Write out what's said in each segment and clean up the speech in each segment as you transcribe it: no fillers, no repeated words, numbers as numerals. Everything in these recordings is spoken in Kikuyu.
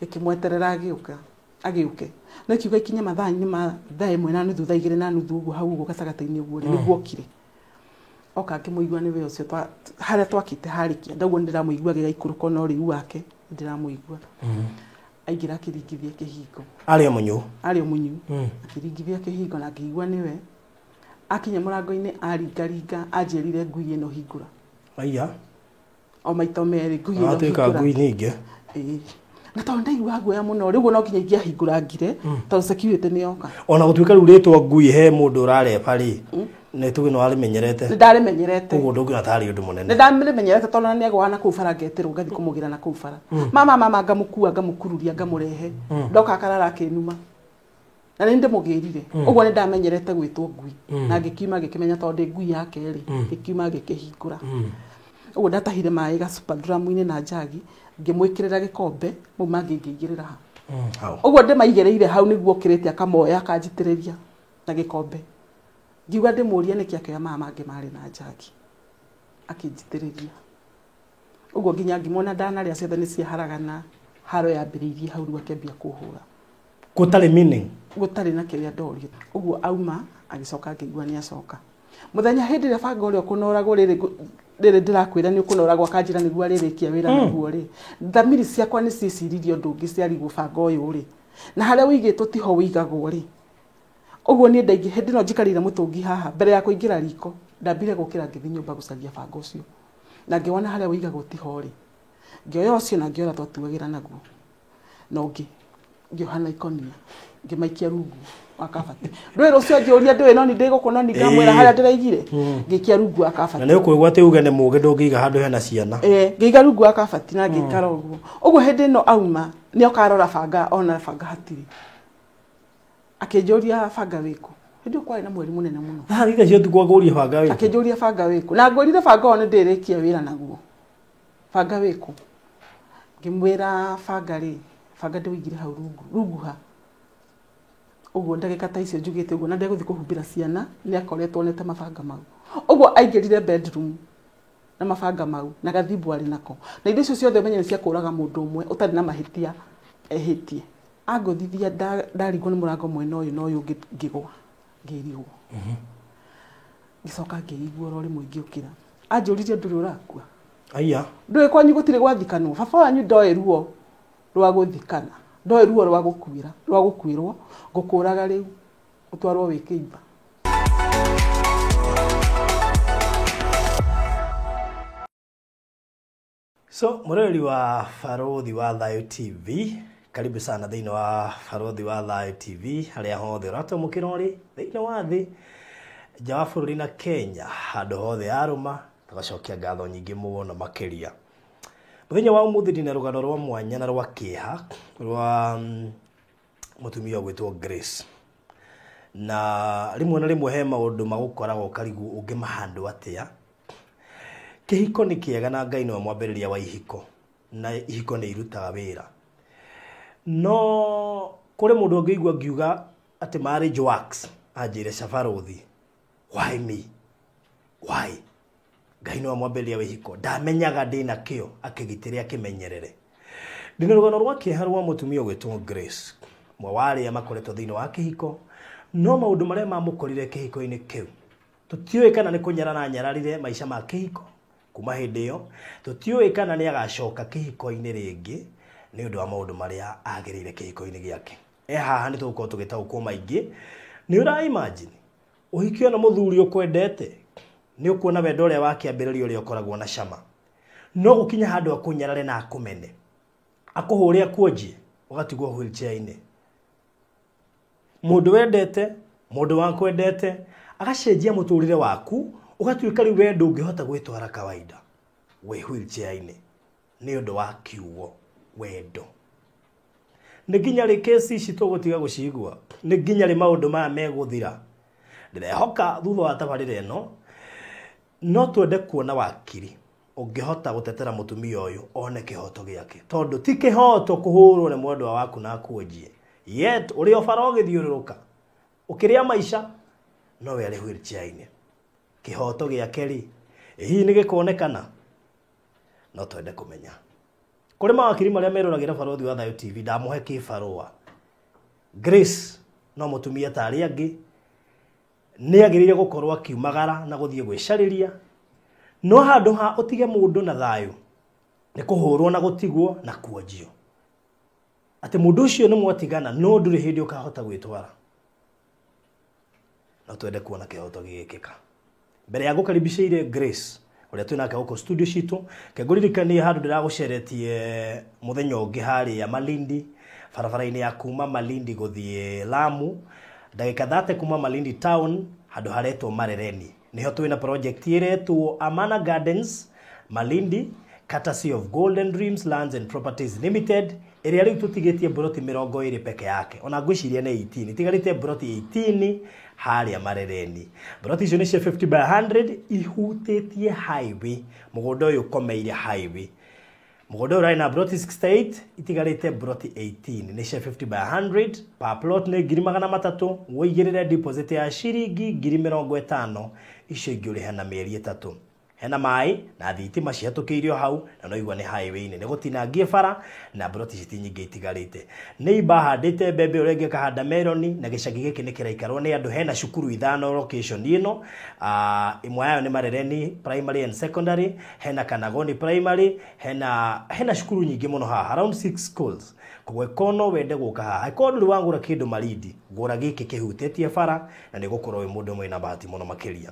Gĩkĩmweterera agĩũka agĩũke, no ikiuga ikinye mathaa-inĩ ma 1:30, 2:30 ũguo, hau ũguo gatagatĩ-inĩ ũguo rĩ, nĩguo okire. Oka ngĩmũigua nĩwe ũcio harĩa twakĩte harĩ kĩanda ũguo, nĩndĩramũigua agĩgaikũrũka ona ũrĩu wake nĩndĩramũigua. Aingĩra akĩringithia kĩhingo. Arĩ o mũnyu. Arĩ o mũnyu. Akĩringithia kĩhingo na ngĩigua nĩwe. Akinya mũrango-inĩ aringaringa, anjĩrire ngui ĩno hingũra. Aiya. O maita merĩ, ngui ĩno Atuĩka hingũra. ngui ningĩ. Ĩĩ. Na tondũ ndaiguaga guoya mũno rĩu no nginya ingĩahingũrangire tondũ security nĩ yoka. Ona gũtuĩka rĩu rĩtwa ngui he mũndũ ũrareba rĩ, nĩ tuge nĩ warĩmenyerete. Nĩ ndarĩmenyerete. Koguo ndũngĩona tarĩ ũndũ mũnene. Nĩ ndarĩmenyerete tondũ nĩ agũaga na kũu bara ngetĩrwo ngathiĩ kũmũgĩra na kũu bara. Mama mama ngamũkua ngamũkururia ngamũrehe. Ndoka akarara akĩnuma. Na nĩ ndĩmũgĩrire. Ũguo nĩ ndamenyerete gwĩtwo ngui. Na ngĩkiuma ngĩkĩmenya tondũ ndĩ ngui yake rĩ, ngĩkiuma ngĩkĩhingũra. Ũguo ndatahire maĩ gacupa nduramu-inĩ na njagi, ngĩmwĩkĩrĩra gĩkombe, mau mangĩ ngĩigĩrĩra hau. Hau. Ũguo ndĩmaigĩrĩire hau nĩguo okĩrĩte akamoya akanjitĩrĩria na gĩkombe. Ngiuga ndĩmũrie nĩkĩ akĩoya maya mangĩ marĩ na njagi. Akĩnjitĩrĩria. Ũguo nginya ngĩmwona ndanarĩa ciothe nĩ ciaharagana, haro yambĩrĩirie hau rĩu akĩambia kũhũra. Gũtarĩ meaning. Gũtarĩ na kĩrĩa ndorio. Ũguo auma agĩcoka ngĩigua nĩ acoka. Mũthenya hĩndĩ ĩrĩa banga ũrĩa ũkũnoragwo rĩrĩ rĩrĩ ndĩrakwĩra nĩ ũkũnoragwo akanjĩra nĩguo arĩrĩkia wĩra naguo rĩ. Thamiri ciakwa nĩ cieciririe ũndũ ũngĩ ciarigwo banga ũyũ rĩ. Na harĩa ũigĩtwo tiho ũigagwo rĩ. Ũguo niĩ ndaingĩ hĩndĩ ĩno njikarĩire mũtũngi haha mbere ya kũingĩra riko ndambire gũkĩra ngĩthiĩ nyũmba gũcaria banga ũcio. Na ngĩwona harĩa ũigagwo tiho rĩ. Ngĩoya ũcio na ngĩoya twatuagĩra naguo. Na ũngĩ ngĩoha na ikonia ngĩmaikia rungu wa kabati. Ndũĩ rũcio njũria ndũĩ no nĩ ndĩgũkũ no nĩ ngamwĩra harĩa ndĩraigire. Ngĩikia rungu wa kabati. Na nĩ ũkũigua atĩ uge nĩ mũũgĩ ndũngĩiga handũ hena ciana. Ngĩiga rungu wa kabati na ngĩikara ũguo. Ũguo hĩndĩ ĩno auma nĩ oka arora banga ona banga hatirĩ. Akĩnjũria banga wĩkũ. Hĩndĩ ĩyo kwarĩ na mweri mũnene mũno. Thaa thita cia ũtukũ akũria banga wĩkũ. Akĩnjũria banga wĩkũ. Na ngwĩrire banga ũyũ nĩ ndĩrĩkia wĩra naguo. Banga wĩkũ. Ngĩmwĩra banga rĩ, banga ndĩũigire hau rungu. Rungu ha? Ũguo ndagĩka ta icio njugĩte ũguo na ndegũthiĩ kũhumbĩra ciana nĩ akoretwo onete mabanga mau. Ũguo aingĩrire bedroom na mabanga mau na gathimbu arĩ nako. Na indo icio ciothe ũmenye nĩ cia kũraga mũndũ ũmwe ũtarĩ na mahĩtia ehĩtie. Angũthithia ndarigwo nĩ mũrango mwena ũyũ na ũyũ ũngĩ ngĩgwa, ngĩrigwo. Ngĩcoka ngĩigua oro rĩmwe ngĩũkĩra. Anjũririe ndũrĩ ũrakua. Aiya. Ndũĩ kwanyu gũtirĩ gwathikanwo. Baba wanyu ndoĩ ruo rwa gũthikana. Ndoĩ ruo rwa gũkuĩra, rwa gũkuĩrwo, ngũkũraga rĩu ũtwarwo wĩ kĩimba. So, mũroreri wa Barũthi wa Thayũ TV, karibu sana thĩinĩ wa Barũthi wa Thayũ TV, harĩa hothe ũratwamũkĩra ũrĩ thĩinĩ wa thĩ, nja wa bũrũri na Kenya, handũ hothe yarũma, tũgacokia ngatho nyingĩ mũno makĩria. Mũthenya wa ũmũthĩ ndĩna rũgano rwa mwanya na rwa kĩeha rwa mũtumia ũgwĩtwo Grace. Na rĩmwe na rĩmwe he maũndũ magũkoraga ũkarigwo ũngĩmahandwo atĩa. Kĩhiko nĩ kĩega na Ngai nĩwe mwambĩrĩria wa ihiko, na ihiko nĩ irutaga wĩra. No kũrĩ mũndũ ũngĩigua ngiuga atĩ marriage works, anjĩre Cabarũthi, why me? Why? Ngai nĩwe mwambĩrĩria wa ihiko, ndamenyaga ndĩna kĩo, akĩgitĩre akĩmenyerere. Ndĩna rũgano rwa kĩeha rwa mũtumia ũgwĩtwo Grace, ũmwe wa arĩa makoretwo thĩinĩ wa kĩhiko, no maũndũ marĩa mamũkorire kĩhiko-inĩ kĩu tũtiũĩ kana nĩ kũnyarara nyararire maica ma kĩhiko kuma hĩndĩ ĩyo, tũtiũĩ kana nĩ agacoka kĩhiko-inĩ rĩngĩ nĩ ũndũ wa maũndũ marĩa agĩrĩire kĩhiko-inĩ gĩake. E haha nĩ tũgũkorwo tũgĩtaũkwo maingĩ. Nĩ ũra imagine ũhiki na mũthuri ũkwendete, nĩ ũkuona wendo ũrĩa wa kĩambĩrĩria ũrĩa ũkoragwo na cama, no gũkinya handũ akũnyarare na akũmene, akũhũre akuonjie, ũgatigwo wheelchair-inĩ. Mũndũ wendete, mũndũ wakwendete, agacenjia mũtũrĩre waku, ũgatuĩka rĩu we ndũngĩhota gwĩtwara kawaida wĩ wheelchair-inĩ nĩ ũndũ wa kiugo wendo. Nĩ nginya rĩ kesi ici tũgũtiga gũcigua? Nĩ nginya rĩ maũndũ maya megũthira? Ndĩrehoka thutha wa tabarĩra ĩno no twende kuona wakiri ũngĩhota gũtetera mũtumia ũyũ one kĩhoto gĩake, tondũ ti kĩhoto kũhũrwo nĩ mwendwa waku na akuonjie, yet ũrĩ o bara ũgĩthiũrũrũka ũkĩrĩa maica no we arĩ wheelchair-inĩ. Kĩhoto gĩake rĩ, hihi nĩ gĩkonekana? No twende kũmenya. Kũrĩ mawakiri marĩa meroragĩra Barũthi wa Thayũ TV, ndamũhe kĩbarũa. Grace no mũtumia ta arĩa angĩ, nĩ agĩrĩire gũkorwo akiumagara na gũthiĩ gwĩcarĩria, no handũ ha ũtige mũndũ na thayũ nĩ kũhũrwo na gũtigwo na kuonjio atĩ mũndũ ũcio nĩ mwatigana, no ndũrĩ hĩndĩ ũkahota gwĩtwara. No twende kuona kĩhoto gĩgĩkĩka. Mbere ya ngũkaribicĩire Grace ũrĩa twĩ nake gũkũ studio citũ, ke ngũririkanie handũ ndĩragũceretie mũthenya ũngĩ harĩa Malindi, barabara-inĩ ya kuma Malindi gũthiĩ Lamu, ndagĩka 30 kuma Malindi town, handũ haretwo Marereni. Nĩho twĩna project ĩretwo Amana Gardens Malindi, courtesy of Golden Dreams Lands and Properties Limited, ĩrĩa rĩu tũtigĩtie mburoti 20 peke yake. Ona ngwĩciria nĩ 18, itigarĩte mburoti 18 harĩa Marereni. Mburoti icio nĩ cia 50 by 100, ihutĩtie highway. Mũgũnda ũyũ ũkomeire highway. Mũgũnda ũyũ ũrarĩ na mburoti 68, itigarĩte mburoti 18, nĩ cia 50 by 100. Per plot nĩ 300,000, wũigĩrĩre deposit ya ciringi 50,000, icio ingĩ ũrĩhe na mĩeri 3. Hena maĩ na thitima cihetũkĩirio hau, na no igua nĩ highway-inĩ, nĩ gũtinangie bara na mburoti ici ti nyingĩ itigarĩte. Nĩ imba handĩte mbembe, ũrĩa ũngĩ akahanda meroni, na gĩcagi gĩkĩ nĩ kĩraikarwo nĩ andũ. Hena cukuru 5 location ĩno, ĩmwe yayo nĩ Marereni Primary and Secondary, hena Kanagoni Primary, hena cukuru nyingĩ mũno haha, around 6 schools. Koguo ĩkorwo no wende gũka haha, ĩkorwo ndũrĩ wagũra kĩndũ Malindi, gũra gĩkĩ kĩhutĩtie bara, na nĩ ũgũkorwo wĩ mũndũ ũmwe wĩna bahati mũno makĩria.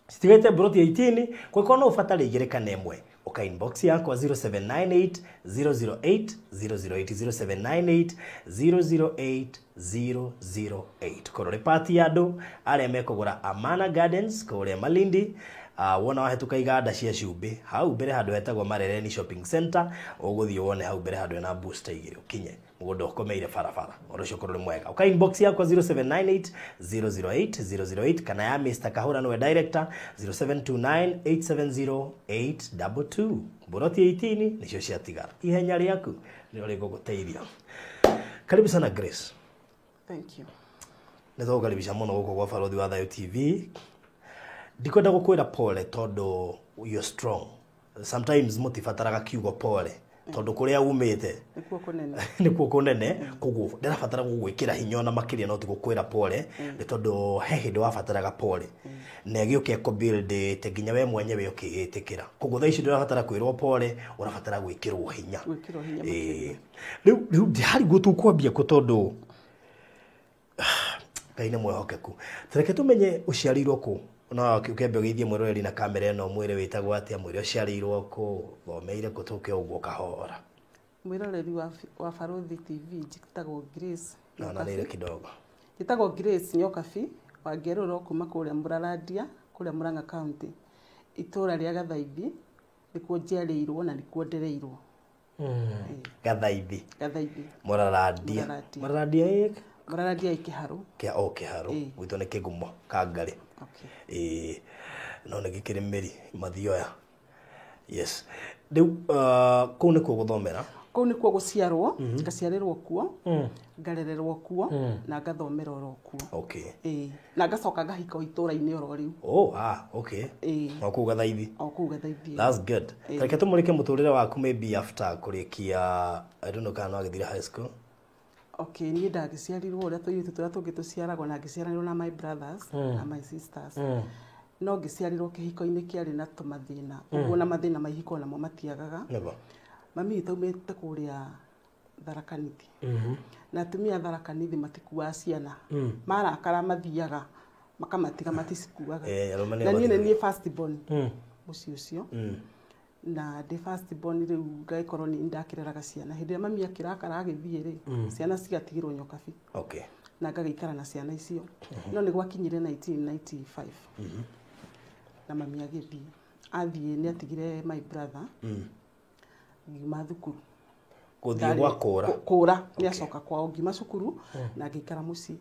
Citigĩte mburoti 18, kwĩkorwo no ũbatare 2 kana 1, ũka inbox yakwa 0798 008 008, 0798 008 008. Korwo nĩ pati ya andũ arĩa mekũgũra Amana Gardens kũrĩa Malindi, wona wahĩtũka iganda cia cumbĩ hau mbere handũ hetagwo Marereni Shopping Center, ũgũthiĩ wone hau mbere handũ hena booster 2, ũkinye mũgũnda ũkomeire barabara. Ũndũ ũcio ũkorwo nĩ mwega. Ũka inbox yakwa 0798 008 008, kana ya Mr. Kahura nĩwe director 0729 870 822. Mburoti 18 nĩcio ciatigara. Ihenya rĩaku nĩrĩo rĩgũgũteithia. Karibu sana Grace. Thank you. Nĩ tũgũkaribisha mũno gũkũ gwa Barũthi wa Thayũ TV. Ndikwenda gũkwĩra pole tondũ you're strong. Sometimes mũtibataraga kiugo pole tondũ kũrĩa umĩte nĩkuo kũnene. Nĩkuo kũnene, koguo ndĩrabatara gũgwĩkĩra hinya ona makĩria, no ti gũkwĩra pole, nĩ tondũ he hĩndĩ wabataraga pole na ĩgĩũka ĩkũbuildĩte nginya we mwenyewe ũkĩĩtĩkĩra. Koguo thaa ici ndũrabatara kwĩrwo pole, ũrabatara gwĩkĩrwo hinya. Gwĩkĩrwo hinya makĩria. Rĩu ndihariguo tũkwambia kũ tondũ Ngai nĩ mwehokeku. Tareke tũmenye ũciarĩirwo kũ. No ũkĩambe ũgeithie mwĩroreri na kamera ĩno, mwĩre wĩtagwo atĩa, mwĩre ũciarĩirwo kũ, thomeire kũ, tũke ũguo kahora. Mwĩroreri wa Barũthi TV, njĩtagwo Grace No, na nĩire kidogo. Njĩtagwo Grace Nyokabi wa Ngerũro, kuma kũrĩa Mũrarandia, kũrĩa Murang'a County, itũra rĩa Gathaithi nĩkuo njiarĩirwo na nĩkuo ndereirwo. Gathaithi. Gathaithi. Mũrarandia. Mũrarandia. Mũrarandia ĩ? Mũrarandia ĩ Kĩharũ. Kĩa o Kĩharũ. Gwitũ nĩ Kĩgumo, Kangarĩ. Okay. No nĩ gĩkĩrĩ mĩri mathioya. Yes. Rĩu kũu nĩkuo gũthomera? Kũu nĩkuo gũciarwo, ngaciarĩrwo kuo, ngarererwo kuo, na ngathomera oro kuo. Okay. Na ngacoka ngahika o itũra-inĩ oro rĩu. Oh, okay. O kũu Gathaithi. O kũu Gathaithi. That's good. Reke tũmũrĩke mũtũrĩre waku maybe after kũrĩkia, I don't know kana no agĩthire high school. Okay, niĩ ndagĩciarirwo ũrĩa tũirĩtu tũrĩa tũngĩ tũciaragwo, na ngĩciaranĩrwo na my brothers na my sisters. No ngĩciarirwo kĩhiko-inĩ kĩarĩ na tũmathĩna. Ũguo na mathĩna ma ihiko namo matiagaga. Nĩguo. Mami witũ aumĩte kũrĩa Tharaka Nithi. Na atumia a Tharaka Nithi matikuaga ciana. Marakara mathiaga makamatiga, maticikuaga. Arũme nĩo Na niĩ nĩ mathiaga. niĩ first born mũciĩ ũcio. Na ndĩ first born rĩu ngagĩkorwo nĩ ndakĩreraga ciana. Hĩndĩ ĩrĩa mami akĩrakara agĩthiĩ rĩ, ciana cigatigĩrwo Nyokabi. Okay. Na ngagĩikara na ciana icio. No nĩ gwakinyire 1995. Na mami agĩthiĩ. Athiĩ nĩ atigire my brother. Ngiuma thukuru. Gũthiĩ gwa kũra. Kũra, nĩ acoka kwao, ngiuma cukuru na ngĩikara mũciĩ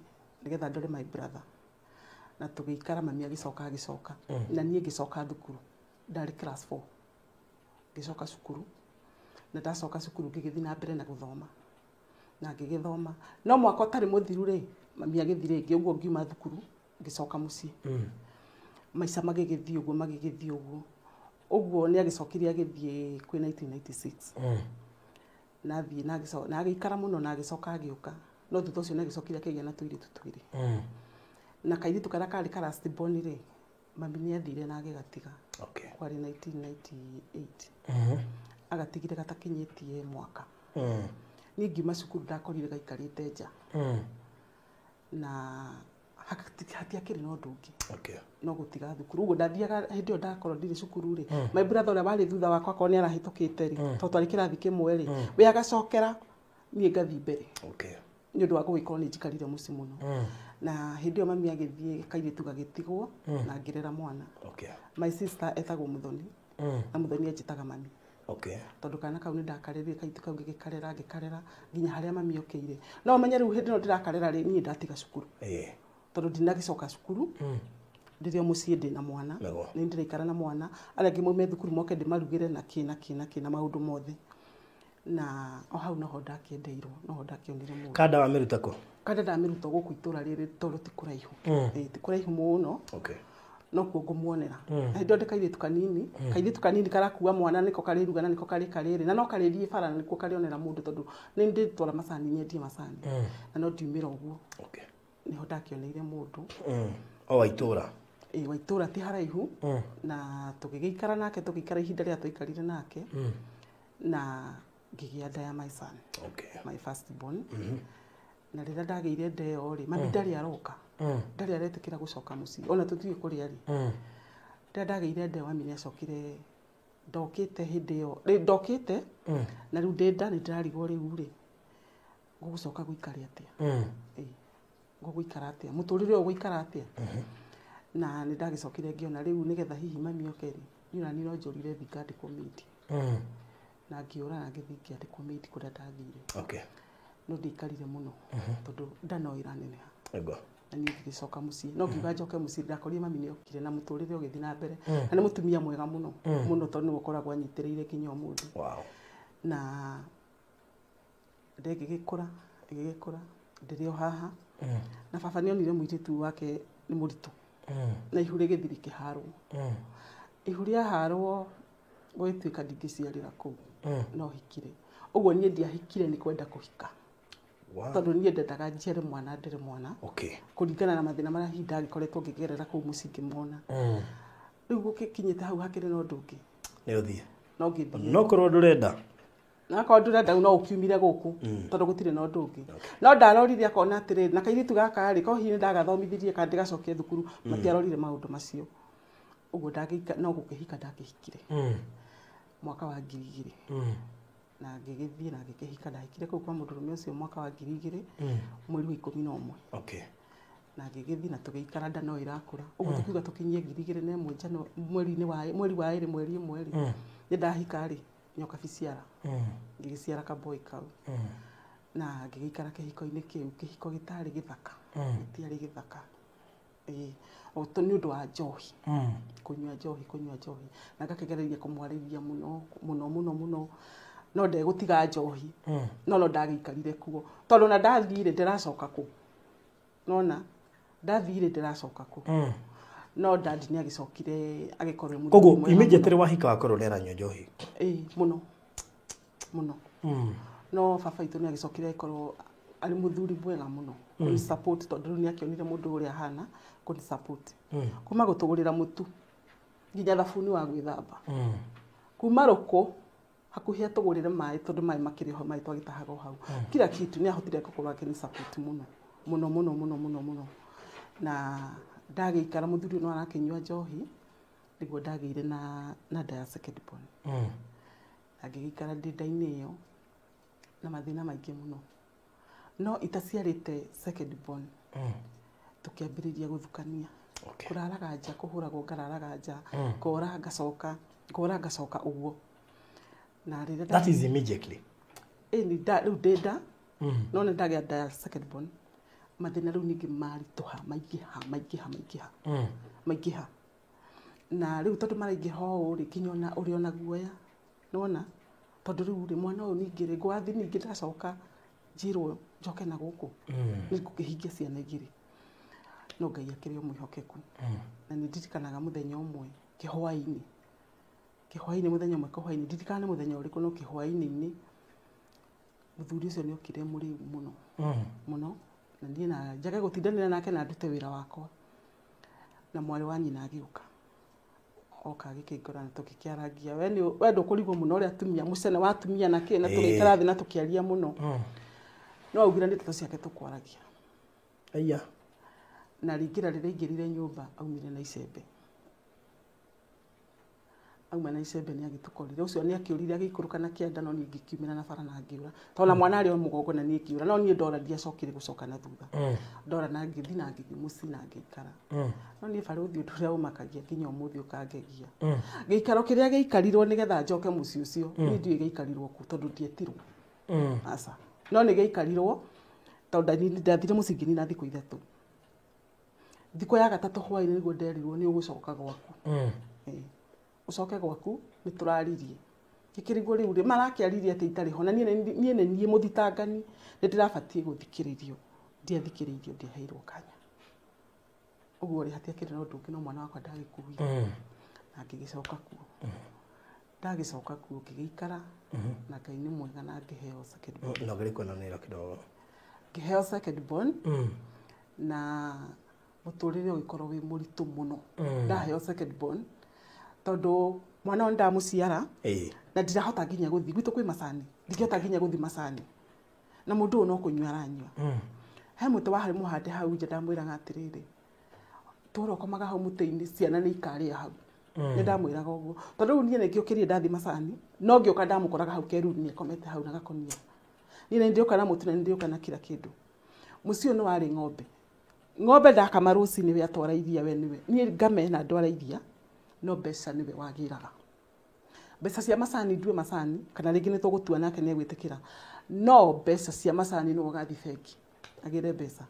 nĩgetha ndore my brother. Na tũgĩikara, mami agĩcoka agĩcoka. Na niĩ ngĩcoka thukuru. Ndarĩ class 4. Ngĩcoka cukuru. Na ndacoka cukuru ngĩgĩthiĩ na mbere na gũthoma. Na ngĩgĩthoma. No mwaka ũtarĩ mũthiru rĩ, mami agĩthiĩ rĩngĩ, ũguo ngiuma thukuru ngĩcoka mũciĩ. Maica magĩgĩthiĩ ũguo, magĩgĩthiĩ ũguo. Ũguo nĩ agĩcokire agĩthiĩ kwĩ 1996. Na athiĩ na na agĩikara mũno na agĩcoka agĩũka. No thutha ũcio nĩ agĩcokire akĩgĩa na tũirĩtu twĩrĩ. Na kairĩtu karĩa karĩ ka last born rĩ, mami nĩ athire na agĩgatiga. Kwarĩ 1998. Agatigire gatakinyĩtie mwaka. Niĩ ngiuma cukuru ndakorire gaikarĩte nja. Na hatiakĩrĩ na ũndũ ũngĩ. No gũtiga thukuru. Ũguo ndathiaga hĩndĩ ĩyo ndakorwo ndirĩ cukuru rĩ, my brother ũrĩa warĩ thutha wakwa akorwo nĩ arahĩtũkĩte rĩ, tondũ twarĩ kĩrathi kĩmwe rĩ, we agacokera niĩ ngathiĩ mbere. Nĩ ũndũ wa gũgĩkorwo nĩ njikarire mũciĩ mũno. Na hĩndĩ ĩyo mami agĩthiĩ kairĩtu gagĩtigwo na ngĩrera mwana. My sister etagwo Muthoni. Na Muthoni anjĩtaga mami. Tondũ kana kau nĩ ndakarerire kairĩtu kau ngĩgĩkarera ngĩkarera nginya harĩa mami okĩire. No ũmenye rĩu hĩndĩ ĩno ndĩrakarera rĩ, niĩ ndatiga cukuru. Tondũ ndinagĩcoka cukuru. Rĩrĩa mũciĩ ndĩ na mwana. Nĩ ndĩraikara na mwana. Arĩa angĩ maume thukuru moke ndĩmarugĩre na kĩ na kĩ na kĩ na maũndũ mothe. Na o hau noho ndakĩendeirwo, noho ndakĩonire mũndũ. Kanda wamĩruta kũ? Kanda ndamĩruta gũkũ itũra rĩrĩ tondũ ti kũraihu. Ti kũraihu mũno. No kuo ngũmuonera. Na hĩndĩ ĩyo ndĩ kairĩtu kanini, kairĩtu kanini karakua mwana nĩko karĩruga na nĩko karĩka rĩrĩ. Na no karĩthiĩ bara na nĩkuo karĩonera mũndũ tondũ nĩ ndĩtwara macani, nyendie macani. Na no ndiumĩra ũguo. Nĩho ndakĩoneire mũndũ. O wa itũra? Ĩĩ, wa itũra ti haraihu. Na tũgĩgĩikara nake, tũgĩikara ihinda rĩrĩa twaikarire nake. Na ngĩgĩa nda ya my son. My first born. Na rĩrĩa ndagĩire nda ĩyo rĩ, mami ndarĩ aroka. Ndarĩ aretĩkĩra gũcoka mũciĩ. Ona tũtiũĩ kũrĩa arĩ. Rĩrĩa ndagĩire nda ĩyo, mami nĩacokire, ndokĩte hĩndĩ ĩyo. Rĩ, ndokĩte, na rĩu ndĩ nda, nĩ ndĩrarigwo rĩu rĩ, ngũgũcoka gũikara atĩa? Ĩĩ, ngũgũikara atĩa? Mũtũrĩre ũyũ ũgũikara atĩa? Na nĩ ndagĩcokire ngĩona rĩu nĩgetha hihi mami oke rĩ, niĩ ona niĩ no njũrire thiĩ ngandĩkwo maid. Na ngĩũra na ngĩthiĩ ngĩandĩkwo maid kũrĩa ndathire. No ndiaikarire mũno, tondũ nda no ĩraneneha. Na niĩ ngĩgĩcoka mũciĩ. No ngiuga njoke mũciĩ, ndakorire mami nĩ okire na mũtũrĩre ũgĩthiĩ na mbere. Na nĩ mũtumia mwega mũno, mũno tondũ nĩwe ũkoragwo anyitĩrĩire nginya ũmũthĩ. Na nda ĩgĩgĩkũra, ĩgĩgĩkũra, ndĩrĩ o haha. Na baba nĩ onire mũirĩtu wake nĩ mũritũ. Na ihu rĩgĩthiĩ rĩkĩharwo. Ihu rĩaharwo gũgĩtuĩka ndingĩciarĩra kũu. No hikire. Ũguo niĩ ndiahikire nĩ kwenda kũhika. Tondũ niĩ ndendaga njiare mwana ndere mwana. Kũringana na mathĩna marĩa hihi ndagĩkoretwo ngĩgerera kũu mũciĩ ngĩmona. Rĩu gũgĩkinyĩte hau hakĩrĩ na ũndũ ũngĩ. Nĩ ũthiĩ. No ngĩthiĩ. No korwo ndũrenda. Na akorwo ndũrenda no ũkiumire gũkũ, tondũ gũtirĩ na ũndũ ũngĩ. No ndarorire akona atĩrĩrĩ, na kairĩtu gaka rĩ, ko hihi nĩ ndagathomithirie kana ndĩgacokie thukuru, matiarorire maũndũ macio. Ũguo ndangĩika, no gũkĩhika ndakĩhikire. Mwaka wa ngiri igĩrĩ. Na ngĩgĩthiĩ na ngĩkĩhika, ndahikire kũu kwa mũndũrũme ũcio mwaka wa ngiri igĩrĩ, mweri wa ikũmi na ũmwe. Na ngĩgĩthiĩ na tũgĩikara nda no ĩrakũra. Ũguo tũkiuga tũkinyie ngiri igĩrĩ na ĩmwe njano, mweri-inĩ wa, mweri wa ĩrĩ, mweri ĩmwe rĩ. Nĩ ndahika rĩ, nyoka biciara. Ngĩgĩciara kaboi kau. Na ngĩgĩikara kĩhiko-inĩ kĩu, kĩhiko gĩtarĩ gĩthaka. Gĩtiarĩ gĩthaka. Ĩĩ, o to nĩ ũndũ wa njohi. Kũnyua njohi, kũnyua njohi. Na ngakĩgereria kũmwarĩria mũno, mũno, mũno, mũno. No ndegũtiga njohi. No no ndagĩikarire kuo. Tondũ ona ndathire ndĩracoka kũ. Nona ndathire ndĩracoka kũ. No dadi nĩ agĩcokire agĩkorwo mũthuri Koguo mwega immediately mũno. wahika wakorwo nĩ aranyua njohi. Ĩĩ, mũno. Mũno. No baba witũ nĩ agĩcokire agĩkorwo arĩ mũthuri mwega mũno. Kũni support tondũ rĩu nĩ akĩonire mũndũ ũrĩa ahana, kũni support. Kuma gũtũgũrĩra mũtu nginya thabuni wa gwĩthamba. Kuma rũkũ hakuhĩ atũgũrĩre maĩ tondũ maĩ makĩrĩ ho, maĩ twagĩtahaga o hau. Kila kitu nĩ ahotire gũkorwo akĩni support mũno. Mũno, mũno, mũno, mũno, mũno. Na ndagĩikara mũthuri ũyũ no arakĩnyua njohi, nĩguo ndagĩire na nda ya second born. Na ngĩgĩikara ndĩ nda-inĩ ĩyo na mathĩna maingĩ mũno. No itaciarĩte second born, tũkĩambĩrĩria gũthukania. Kũraraga nja, kũhũragwo ngararaga nja, ngora ngacoka, ngora ngacoka ũguo. Na rĩrĩa That is immediately. Ĩĩ, nĩ nda, rĩu ndĩ nda. No nĩ ndagĩa nda ya second born. Mathĩna rĩu ningĩ maritũha, maingĩha, maingĩha, maingĩha. Maingĩha. Na rĩu tondũ maraingĩha ũũ rĩ, nginya ona ũrĩ ona guoya. Nĩwona? Tondũ rĩu rĩ, mwana ũyũ ningĩ rĩ, ngwathi ningĩ ndacoka njĩrwo njoke na gũkũ. Nĩ ngũkĩhingia ciana igĩrĩ. No Ngai akĩrĩ o mwĩhokeku. Na nĩ ndirikanaga mũthenya ũmwe kĩhwaĩ-inĩ. Kĩhwaĩ-inĩ, mũthenya ũmwe kĩhwaĩ-inĩ. Ndirikanaga nĩ mũthenya ũrĩkũ, no kĩhwaĩ-inĩ-inĩ. Mũthuri ũcio nĩ okire mũrĩu mũno mũno, na niĩ na njage gũtindanĩra nake na ndute wĩra wakwa. Na mwarĩ wa nyina agĩũka, oka agĩkĩngora na tũgĩkĩarangia, we nĩ we ndũkũrigwo mũno ũrĩa atumia mũcene wa atumia na kĩ, na tũgĩikara thĩ na tũkĩaria mũno. No augire nĩ ndeto ciake tũkwaragia. Aya. Na rĩingĩra rĩrĩa aingĩrire nyũmba aumire na icembe. Auma na icembe nĩ agĩtũkorire. Ũcio nĩ akĩũrire agĩikũrũka na kĩanda, no niĩ ngĩkiumĩra na bara na ngĩũra. Tondũ na mwana arĩ o mũgongo na niĩ ngĩũra, no niĩ ndora ndiacokire gũcoka na thutha. Ndora na ngĩthiĩ na ngĩthiĩ mũciĩ na ngĩikara. No niĩ barũthi ũndũ ũrĩa ũmakagia nginya ũmũthĩ ũkangegia. Gĩikaro kĩrĩa gĩikarirwo nĩgetha njoke mũciĩ ũcio, niĩ ndiũĩ gĩikarirwo kũ tondũ ndietirwo. Aca. No nĩ gĩikarirwo tondũ ndathire mũciĩ ngĩnina thikũ 3. Thikũ ya gatatũ hwaĩ-inĩ nĩguo nderirwo nĩ ũgũcoka gwaku. Ũcoke gwaku nĩ tũraririe. Gĩkĩrigwo rĩu rĩ marakĩaririe atĩ itarĩ ho, na niĩ nĩ niĩ mũthitangani, nĩ ndĩrabatiĩ gũthikĩrĩrio. Ndiathikĩrĩirio, ndiaheirwo kanya. Ũguo rĩ hatiakĩrĩ na ũndũ ũngĩ, no mwana wakwa ndagĩkuire. Na ngĩgĩcoka kuo. Ndagĩcoka kuo ngĩgĩikara, na Ngai nĩ mwega na ngĩheo second born. No ngĩrĩ kuonanĩra kidogo. Ngĩheo second born, na mũtũrĩre ũgĩkorwo wĩ mũritũ mũno. Ndaheo second born tondũ mwana ũyũ ndamũciara, na ndirahota nginya gũthiĩ gwitũ kwĩ macani, ndingĩhota nginya gũthiĩ macani, na mũndũ ũyũ no kũnyua aranyua. He mũtĩ wa harĩ mũhande hau nja, ndamwĩraga atĩrĩrĩ, tũra ũkomaga hau mũtĩ-inĩ, ciana nĩ ikarĩa hau. Nĩ ndamwĩraga ũguo tondũ rĩu niĩ nĩngĩũkĩrire ndathiĩ macani, no ngĩũka ndamũkoraga hau keruru nĩ akomete hau na gakonia. Niĩ nĩ ndĩũka na mũtu na nĩ ndĩũka na kila kĩndũ. Mũciĩ ũyũ nĩ warĩ ng'ombe. Ng'ombe ndakama rũcinĩ we atwara iria we nĩwe. Niĩ ngame na ndwara iria, no mbeca nĩwe wagĩraga. Mbeca cia macani ndue macani, kana rĩngĩ nĩ tũgũtua nake nĩ egwĩtĩkĩra. No mbeca cia macani nĩwe ũgathiĩ bengi agĩre mbeca.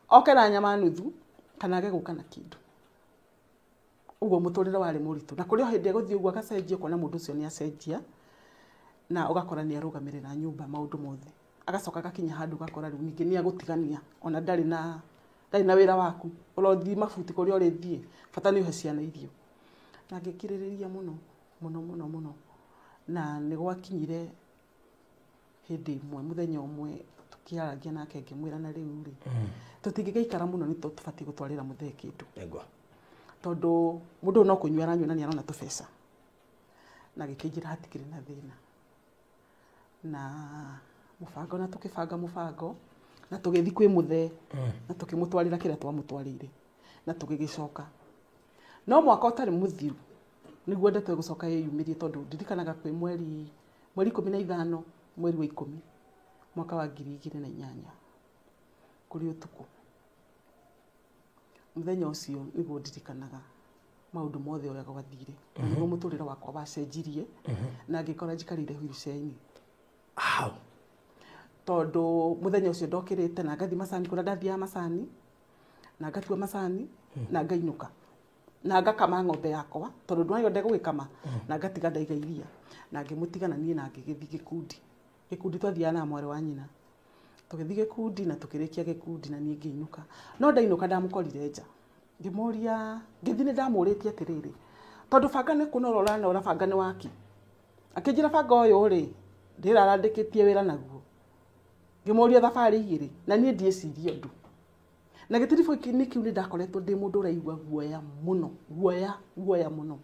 Oke na nyama nuthu kana age gũka na kĩndũ. Ũguo mũtũrĩre warĩ mũritũ. Na kũrĩ o hĩndĩ egũthiĩ ũguo agacenjia, ũkona mũndũ ũcio nĩ acenjia, na ũgakora nĩ arũgamĩrĩra nyũmba maũndũ mothe. Agacoka agakinya handũ ũgakora rĩu ningĩ nĩ agũtigania, ona ndarĩ na wĩra waku. Ũrothiĩ mabuti kũrĩa ũrĩthiĩ, bata nĩ ũhe ciana irio. Na ngĩkirĩrĩria mũno, mũno, mũno, mũno. Na nĩ gwakinyire hĩndĩ ĩmwe, mũthenya ũmwe tũkĩaragia nake ngĩmwĩra na rĩu rĩ, tũtingĩgĩikara mũno nĩ tũbatiĩ gũtwarĩra mũthee kĩndũ. Tondũ mũndũ ũyũ no kũnyua aranyua na nĩ arona tũbeca. Na gĩkĩnjĩra hatikĩrĩ na thĩna. Na mũbango, na tũkĩbanga mũbango, na tũgĩthiĩ kwĩ mũthee, na tũkĩmũtwarĩra kĩrĩa twamũtwarĩire, na tũgĩgĩcoka. No mwaka ũtarĩ mũthiru nĩguo ndeto ĩgũcoka ĩyumĩrie, tondũ ndirikanaga kwĩ mweri 15 mweri wa 10 mwaka wa 2008 kũrĩ ũtukũ. Mũthenya ũcio nĩguo ndirikanaga maũndũ mothe ũrĩa gwathire. Na nĩguo mũtũrĩre wakwa wacenjirie, na ngĩkora njikarĩire wheelchair-inĩ. How? Tondũ mũthenya ũcio ndokĩrĩte na ngathiĩ macani kũrĩa ndathiaga macani, na ngatua macani, na ngainũka. Na ngakama ng'ombe yakwa, tondũ ndwayo ndegũgĩkama, na ngatiga ndaiga iria. Na ngĩmũtiga na niĩ na ngĩgĩthiĩ gĩkundi. Gĩkundi twathiaga na mwarĩ wa nyina. Tũgĩthiĩ gĩkundi na tũkĩrĩkia gĩkundi na niĩ ngĩinũka. No ndainũka ndamũkorire nja. Ngĩmũria, ngĩthiĩ nĩ ndamũrĩtie atĩrĩrĩ, tondũ banga nĩ kũnora ũranora, banga nĩ waki. Akĩnjĩra banga ũyũ rĩ, ndĩrarandĩkĩtie wĩra naguo. Ngĩmũria thabarĩ igĩrĩ, na niĩ ndiĩcirie ũndũ. Na gĩtiribũ nĩ kĩu nĩ ndakoretwo ndĩ mũndũ ũraigua guoya mũno, guoya, guoya mũno.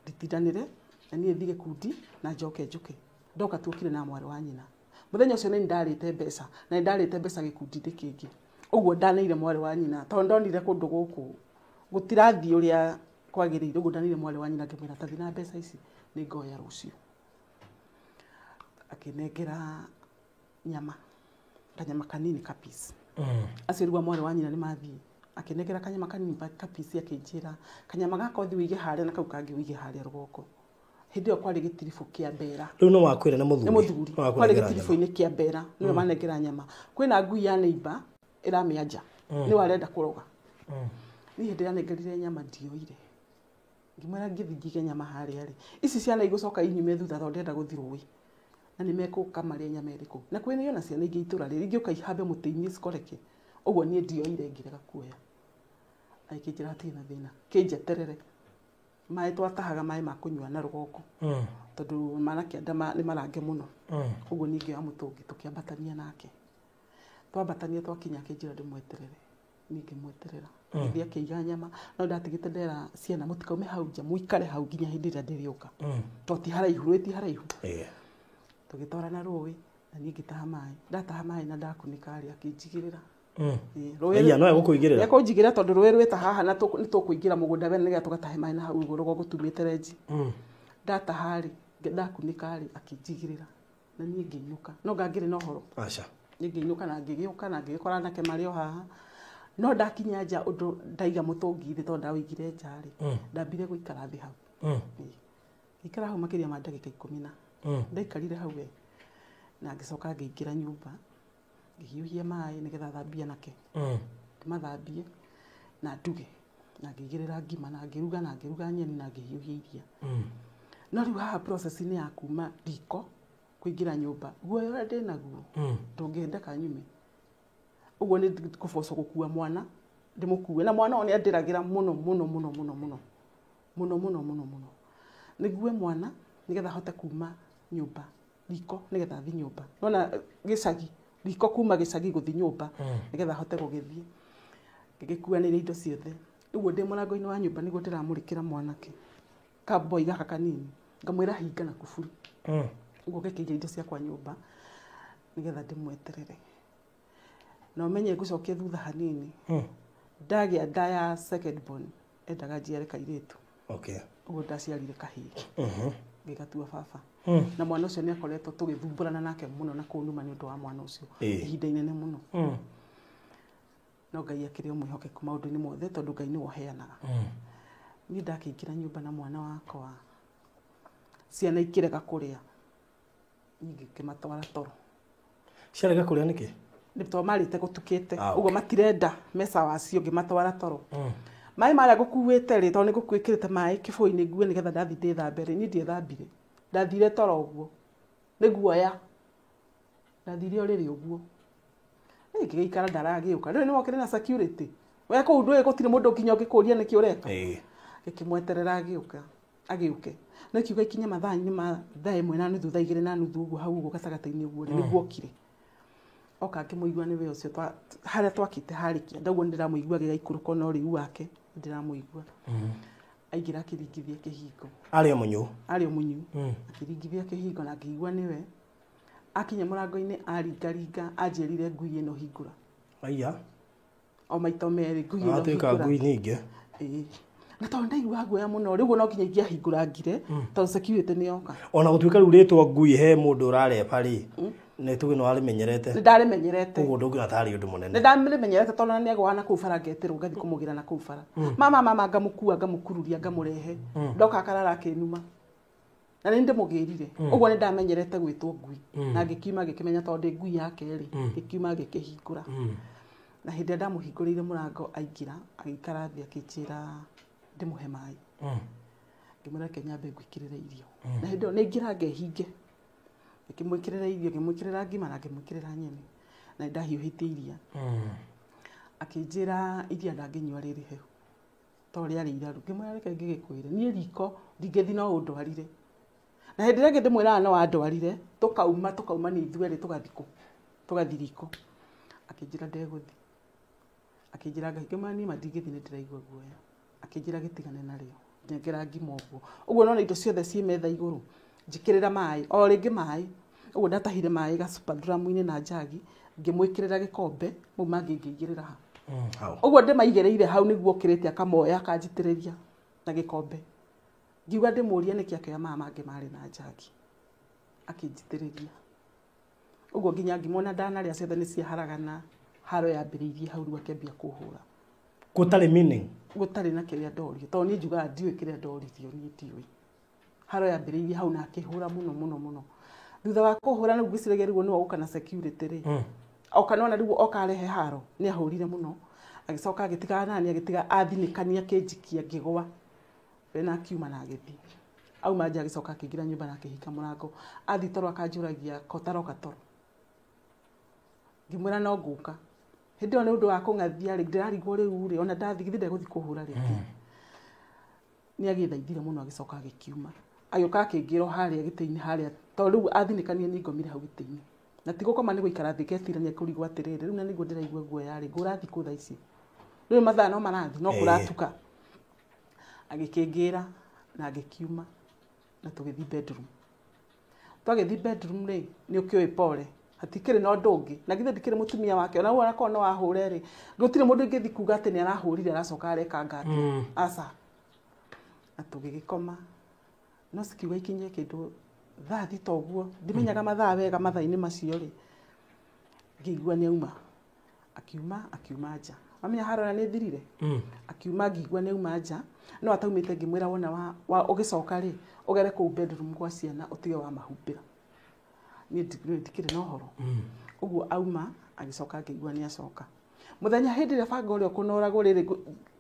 Nditindanĩre, na niĩ thiĩ gĩkundi na njoke njũke. Ndoka tuokire na mwarĩ wa nyina. Mũthenya ũcio nĩ ndarĩte mbeca, na nĩ ndarĩte mbeca gĩkundi-inĩ kĩngĩ. Ũguo ndaneire mwarĩ wa nyina, tondũ ndonire kũndũ gũkũ gũtirathiĩ ũrĩa kwagĩrĩire. Ũguo ndaneire mwarĩ wa nyina ngĩmwĩra ta thiĩ na mbeca ici nĩ ngoya rũciũ. Akĩnengera nyama, kanyama kanini ka piece. Acio rĩu a mwarĩ wa nyina nĩ mathiĩ. Akĩnengera kanyama kanini ka piece, akĩnjĩra kanyama gaka ũthiĩ ũige harĩa na kau kangĩ ũige harĩa rũgongo. Hĩndĩ ĩyo kwarĩ gĩtiribũ kĩa mbera. Rĩu no wakwĩra nĩ mũthuri? Nĩ mũthuri. No wakwĩra Kwarĩ nĩ nyama. gĩtiribũ-inĩ kĩa mbera, nĩwe manengera nyama. Kwĩna ngui ya neighbor ĩramĩanja. Nĩwe arenda kũroga. Niĩ hĩndĩ ĩrĩa anengerire nyama ndioire. Ngĩmwĩra ngĩthiĩ njige nyama harĩa rĩ, ici ciana igũcoka inyume thutha tondũ ndĩrenda gũthiĩ rũĩ. Na nĩ mekũka marĩe nyama ĩrĩkũ. Na kwĩ ona ciana ingĩ itũra rĩrĩ, ingĩũka ihambe mũtĩ-inĩ cikoreke. Ũguo niĩ ndioire ngĩrega kuoya. Agĩkĩnjĩra hatirĩ na thĩna, kĩnjeterere. Maĩ twatahaga maĩ ma kũnyua na rũgongo. Tondũ manake nĩ marange mũno. Ũguo niĩ ngĩoya mũtũngi tũkĩambatania nake. Twambatania twakinya akĩnjĩra ndĩmweterere. Niĩ ngĩmweterera. Agĩthiĩ akĩiga nyama no ndatigĩte ndera ciana mũtikaume hau nja mũikare hau nginya hĩndĩ ĩrĩa ndĩrĩũka. To ti haraihu, rũĩ ti haraihu. Tũgĩtwarana rũĩ na niĩ ngĩtaha maĩ. Ndataha maĩ na ndakunĩka rĩ akĩnjigĩrĩra. Ĩya no egũkũigĩrĩra. Ekũnjigĩrĩra tondũ rũĩ rwĩta haha na nĩ tũkũingĩra mũgũnda wene nĩgetha tũgatahe maĩ na hau igũrũ rũgongo tumĩte renji. Ndataha rĩ ndakunĩka rĩ akĩnjigĩrĩra na niĩ ngĩinũka. No ngangĩrĩ na ũhoro. Aca. Niĩ ngĩinũka na ngĩgĩũka na ngĩgĩkora anake marĩ o haha. No ndakinya nja ũndũ ndaiga mũtũngi thĩ tondũ ndaũigire nja rĩ, ndambire gũikara thĩ hau. Ngĩikara hau makĩria ma ndagĩka 10 na. Ndaikarire hau we. Na ngĩcoka ngĩingĩra nyũmba. Ngĩhiũhia maĩ nĩgetha thambie anake. Ndĩmathambie na nduge. Na ngĩigĩrĩra ngima na ngĩruga na ngĩruga nyeni na ngĩhiũhia iria. No rĩu haha process-inĩ ya kuma riko kũingĩra nyũmba, guoya ũrĩa ndĩnaguo ndũngĩendeka nyume. Ũguo nĩ kũbocwo gũkua mwana, ndĩmũkue. Na mwana ũyũ nĩ andĩragĩra mũno mũno mũno mũno mũno. Mũno mũno mũno mũno. Nĩngue mwana nĩgetha hote kuma nyũmba riko nĩgetha thiĩ nyũmba. Nĩwona gĩcagi, riko kuma gĩcagi gũthiĩ nyũmba nĩgetha hote gũgĩthiĩ. Ngĩgĩkuanĩria indo ciothe. Ũguo ndĩ mũrango-inĩ wa nyũmba nĩguo ndĩramũrĩkĩra mwanake. Kaboi gaka kanini. Ngamwĩra hinga na kuburi. Ũguo ngĩkĩiga indo ciakwa nyũmba nĩgetha ndĩmweterere. Na ũmenye ngũcokia thutha hanini. Ndagĩa nda ya second born endaga njiare kairĩtu. Ũguo ndaciarire kahĩĩ. Ngĩgatua baba. Na mwana ũcio nĩ akoretwo tũgĩthumbũrana nake mũno na kũnuma nĩ ũndũ wa mwana ũcio. Ihinda inene mũno. No Ngai akĩrĩ o mwĩhokeku maũndũ-inĩ mothe tondũ Ngai nĩwe ũheanaga. Niĩ ndakĩingĩra nyũmba na mwana wakwa. Ciana ikĩrega kũrĩa. Niĩ ngĩkĩmatwara toro. Ciarega kũrĩa nĩkĩ? Nĩ tondũ marĩte gũtukĩte. Ũguo matirenda meca wacio ngĩmatwara toro. Maĩ marĩa ngũkuĩte rĩ, tondũ nĩ ngũkuĩkĩrĩte maĩ kĩbũyũ-inĩ ngue nĩgetha ndathiĩ ndĩthambe rĩ, niĩ ndiethambire. Ndathire toro ũguo. Nĩ guoya. Ndathire ũrĩrĩ ũguo. Ngĩgĩikara ndaragĩũka. Rĩu nĩ wokire na security. We kũu ndũĩ gũtirĩ mũndũ nginya ũngĩkũria nĩkĩ ũreka. Ngĩkĩmweterera agĩũka. Agĩũke. No kiuga ikinye mathaa-inĩ ma thaa ĩmwe na nuthu, thaa igĩrĩ na nuthu ũguo hau ũguo gatagatĩ-inĩ ũguo rĩ, nĩguo okire. Oka ngĩmũigua nĩwe ũcio harĩa twakĩte harĩ kĩanda ũguo nĩndĩramũigua agĩgaikũrũka ona ũrĩu wake nĩndĩramũigua. Aingĩra akĩringithia kĩhingo. Arĩ o mũnyu. Arĩ o mũnyu. Akĩringithia kĩhingo na ngĩigua nĩwe. Akinya mũrango-inĩ aringaringa anjĩrire ngui ĩno hingũra. Aya. O maita merĩ ngui ĩno Atuĩka hingũra. ngui nyingĩ. Na tondũ ndaiguaga guoya mũno, rĩu no nginya ingĩahingũrangire, tondũ security nĩ yoka. Ona gũtuĩka rĩu rĩtwa ngui he mũndũ ũrareba rĩ, nĩ tuge nĩ warĩmenyerete. Nĩ ndarĩmenyerete. Koguo ndũngĩona tarĩ ũndũ mũnene. Nĩ ndarĩmenyerete tondũ nĩ agũaga na kũu bara ngetĩrwo ngathiĩ kũmũgĩra na kũu bara. Mama, mama, ngamũkua, ngamũkururia, ngamũrehe. Ndoka akarara akĩnuma. Na nĩ ndĩmũgĩrire. Ũguo nĩ ndamenyerete gwĩtwo ngui. Na ngĩkiuma ngĩkĩmenya tondũ ndĩ ngui yake rĩ, ngĩkiuma ngĩkĩhingũra. Na hĩndĩ ĩrĩa ndamũhingũrĩire mũrango aingĩra, agĩikara thĩ akĩnjĩra ndĩmũhe maĩ. Ngĩmwĩra reke nyambe ngwĩkĩrĩre irio. Na hĩndĩ ĩyo nĩ ingĩra ngehinge. Ngĩmwĩkĩrĩra irio, ngĩmwĩkĩrĩra ngima na ngĩmwĩkĩrĩra nyeni. Na nĩ ndahiũhĩtie iria. Akĩnjĩra iria ndangĩnyua rĩrĩ hehu. To rĩarĩ iraru. Ngĩmwĩra reke ngĩgĩkwĩre. Niĩ riko ndingĩthiĩ no ũndwarire. Na hĩndĩ ĩrĩa ĩngĩ ndĩmwĩraga no andwarire, tũkauma nĩ ithuerĩ tũgathiĩ kũ? Tũgathiĩ riko. Akĩnjĩra ndegũthiĩ. Akĩnjĩra Ngai, ngĩmwĩra niĩ ma ndingĩthiĩ nĩ ndĩraigua guoya. Akĩnjĩra gĩtigane narĩo. Nengera ngima ũguo. Ũguo nona indo ciothe ciĩ metha igũrũ. Njĩkĩrĩra maĩ, o rĩngĩ maĩ. Ũguo ndatahire maĩ gacupa nduramu-inĩ na njagi, ngĩmwĩkĩrĩra gĩkombe, mau mangĩ ngĩigĩrĩra hau. Hau. Ũguo ndĩmaigĩrĩire hau nĩguo okĩrĩte akamoya akanjitĩrĩria na gĩkombe. Ngiuga ndĩmũrie nĩkĩ akĩoya maya mangĩ marĩ na njagi. Akĩnjitĩrĩria. Ũguo nginya ngĩmwona ndanarĩa ciothe nĩ ciaharagana, haro yambĩrĩirie hau rĩu akĩambia kũhũra. Gũtarĩ meaning? Gũtarĩ na kĩrĩa ndorio. Tondũ niĩ njugaga ndiũĩ kĩrĩa ndoririo, niĩ ndiũĩ. Haro yambĩrĩirie hau na akĩhũra mũno mũno mũno. Thutha wa kũhũra rĩu ngwĩciragia rĩu nĩwe ũka na security rĩ. Oka nĩwona rĩu oka arehe haro, nĩ ahũrire mũno. Agĩcoka agĩtigana nani, agĩtiga athinĩkania akĩnjikia ngĩgwa. We na akiuma na agĩthiĩ. Auma nja agĩcoka akĩingĩra nyũmba na akĩhinga mũrango. Athiĩ toro akanjũragia ko taroka toro. Ngĩmwĩra no ngũka. Hĩndĩ ĩyo nĩ ũndũ wa kũng'athia rĩ, ndĩrarigwo rĩu rĩ, ona ndathiĩ githĩ ndegũthiĩ kũhũra rĩngĩ. Nĩ agĩthaithire mũno agĩcoka agĩkiuma. Agĩũka akĩngĩra harĩa gĩtĩ-inĩ harĩa tondũ rĩu athinĩkania nĩ ngomire hau gĩtĩ-inĩ. Na ti gũkoma nĩ gũikara thĩ ngetirania kũrigwo atĩrĩrĩ, rĩu na nĩguo ndĩraigua guoya rĩ, ngũrathiĩ kũ thaa ici? Rĩu mathaa no marathiĩ, no kũratuka. Agĩkĩngĩra na ngĩkiuma na tũgĩthiĩ bedroom. Twagĩthiĩ bedroom rĩ, nĩ ũkĩũĩ pole, hatikĩrĩ na ũndũ ũngĩ. Na githĩ ndikĩrĩ mũtumia wake, ona ũguo akorwo no ahũre rĩ, gũtirĩ mũndũ ingĩthiĩ kuga atĩ nĩ arahũrire aracoka arekanga atĩa. Aca. Na tũgĩgĩkoma. No cikiuga ikinye kĩndũ thaa thita ũguo, ndimenyaga mathaa wega mathaa-inĩ macio rĩ, ngĩigua nĩ auma. Akiuma, akiuma nja. Wamenya harora nĩ thirire? Akiuma ngĩigua nĩ auma nja, no ataumĩte ngĩmwĩra wona wa ũgĩcoka rĩ, ũgere kũu bedroom gwa ciana ũtige wa mahumbĩra. Niĩ ndikĩrĩ na ũhoro. Ũguo auma, agĩcoka ngĩigua nĩ acoka. Mũthenya hĩndĩ ĩrĩa banga ũrĩa ũkũnoragwo rĩrĩ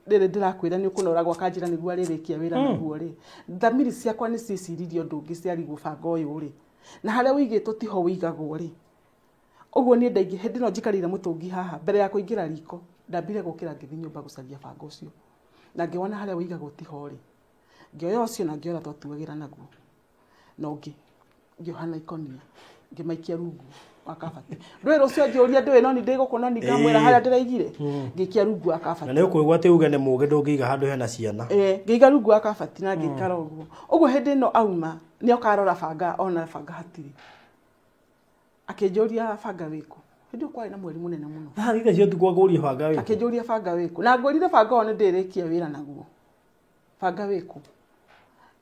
rĩrĩ ndĩrakwĩra nĩ ũkũnoragwo akanjĩra nĩguo arĩrĩkia wĩra naguo rĩ, thamiri ciakwa nĩ ciĩciririe ũndũ ũngĩ ciarigwo banga ũyũ rĩ, na harĩa ũigĩtwo tiho ũigagwo rĩ. Ũguo niĩ ndaingĩ hĩndĩ ĩno njikarĩire mũtũngi haha mbere ya kũingĩra riko, ndambire gũkĩra ngĩthiĩ nyũmba gũcaria banga ũcio. Na ngĩwona harĩa ũigagwo tiho rĩ, ngĩoya ũcio na ngĩoya twatuagĩra naguo. Na ũngĩ ngĩoha na ikonia, ngĩmaikia rungu wa kabati. Ndũĩ rũcio njũria ndũĩ no nĩ ndĩgũkũ no nĩ ngamwĩra harĩa ndĩraigire. Ngĩikia rungu wa kabati. Na nĩ ũkũigua atĩ uge nĩ mũũgĩ ndũngĩiga handũ hena ciana. Ngĩiga rungu wa kabati na ngĩikara ũguo. Ũguo hĩndĩ ĩno auma nĩ oka arora banga ona banga hatirĩ. Akĩnjũria banga wĩkũ. Hĩndĩ ĩyo kwarĩ na mweri mũnene mũno. Thaa thita cia ũtukũ akũria banga wĩkũ. Akĩnjũria banga wĩkũ. Na ngwĩrire banga ũyũ nĩ ndĩrĩkia wĩra naguo. Banga wĩkũ.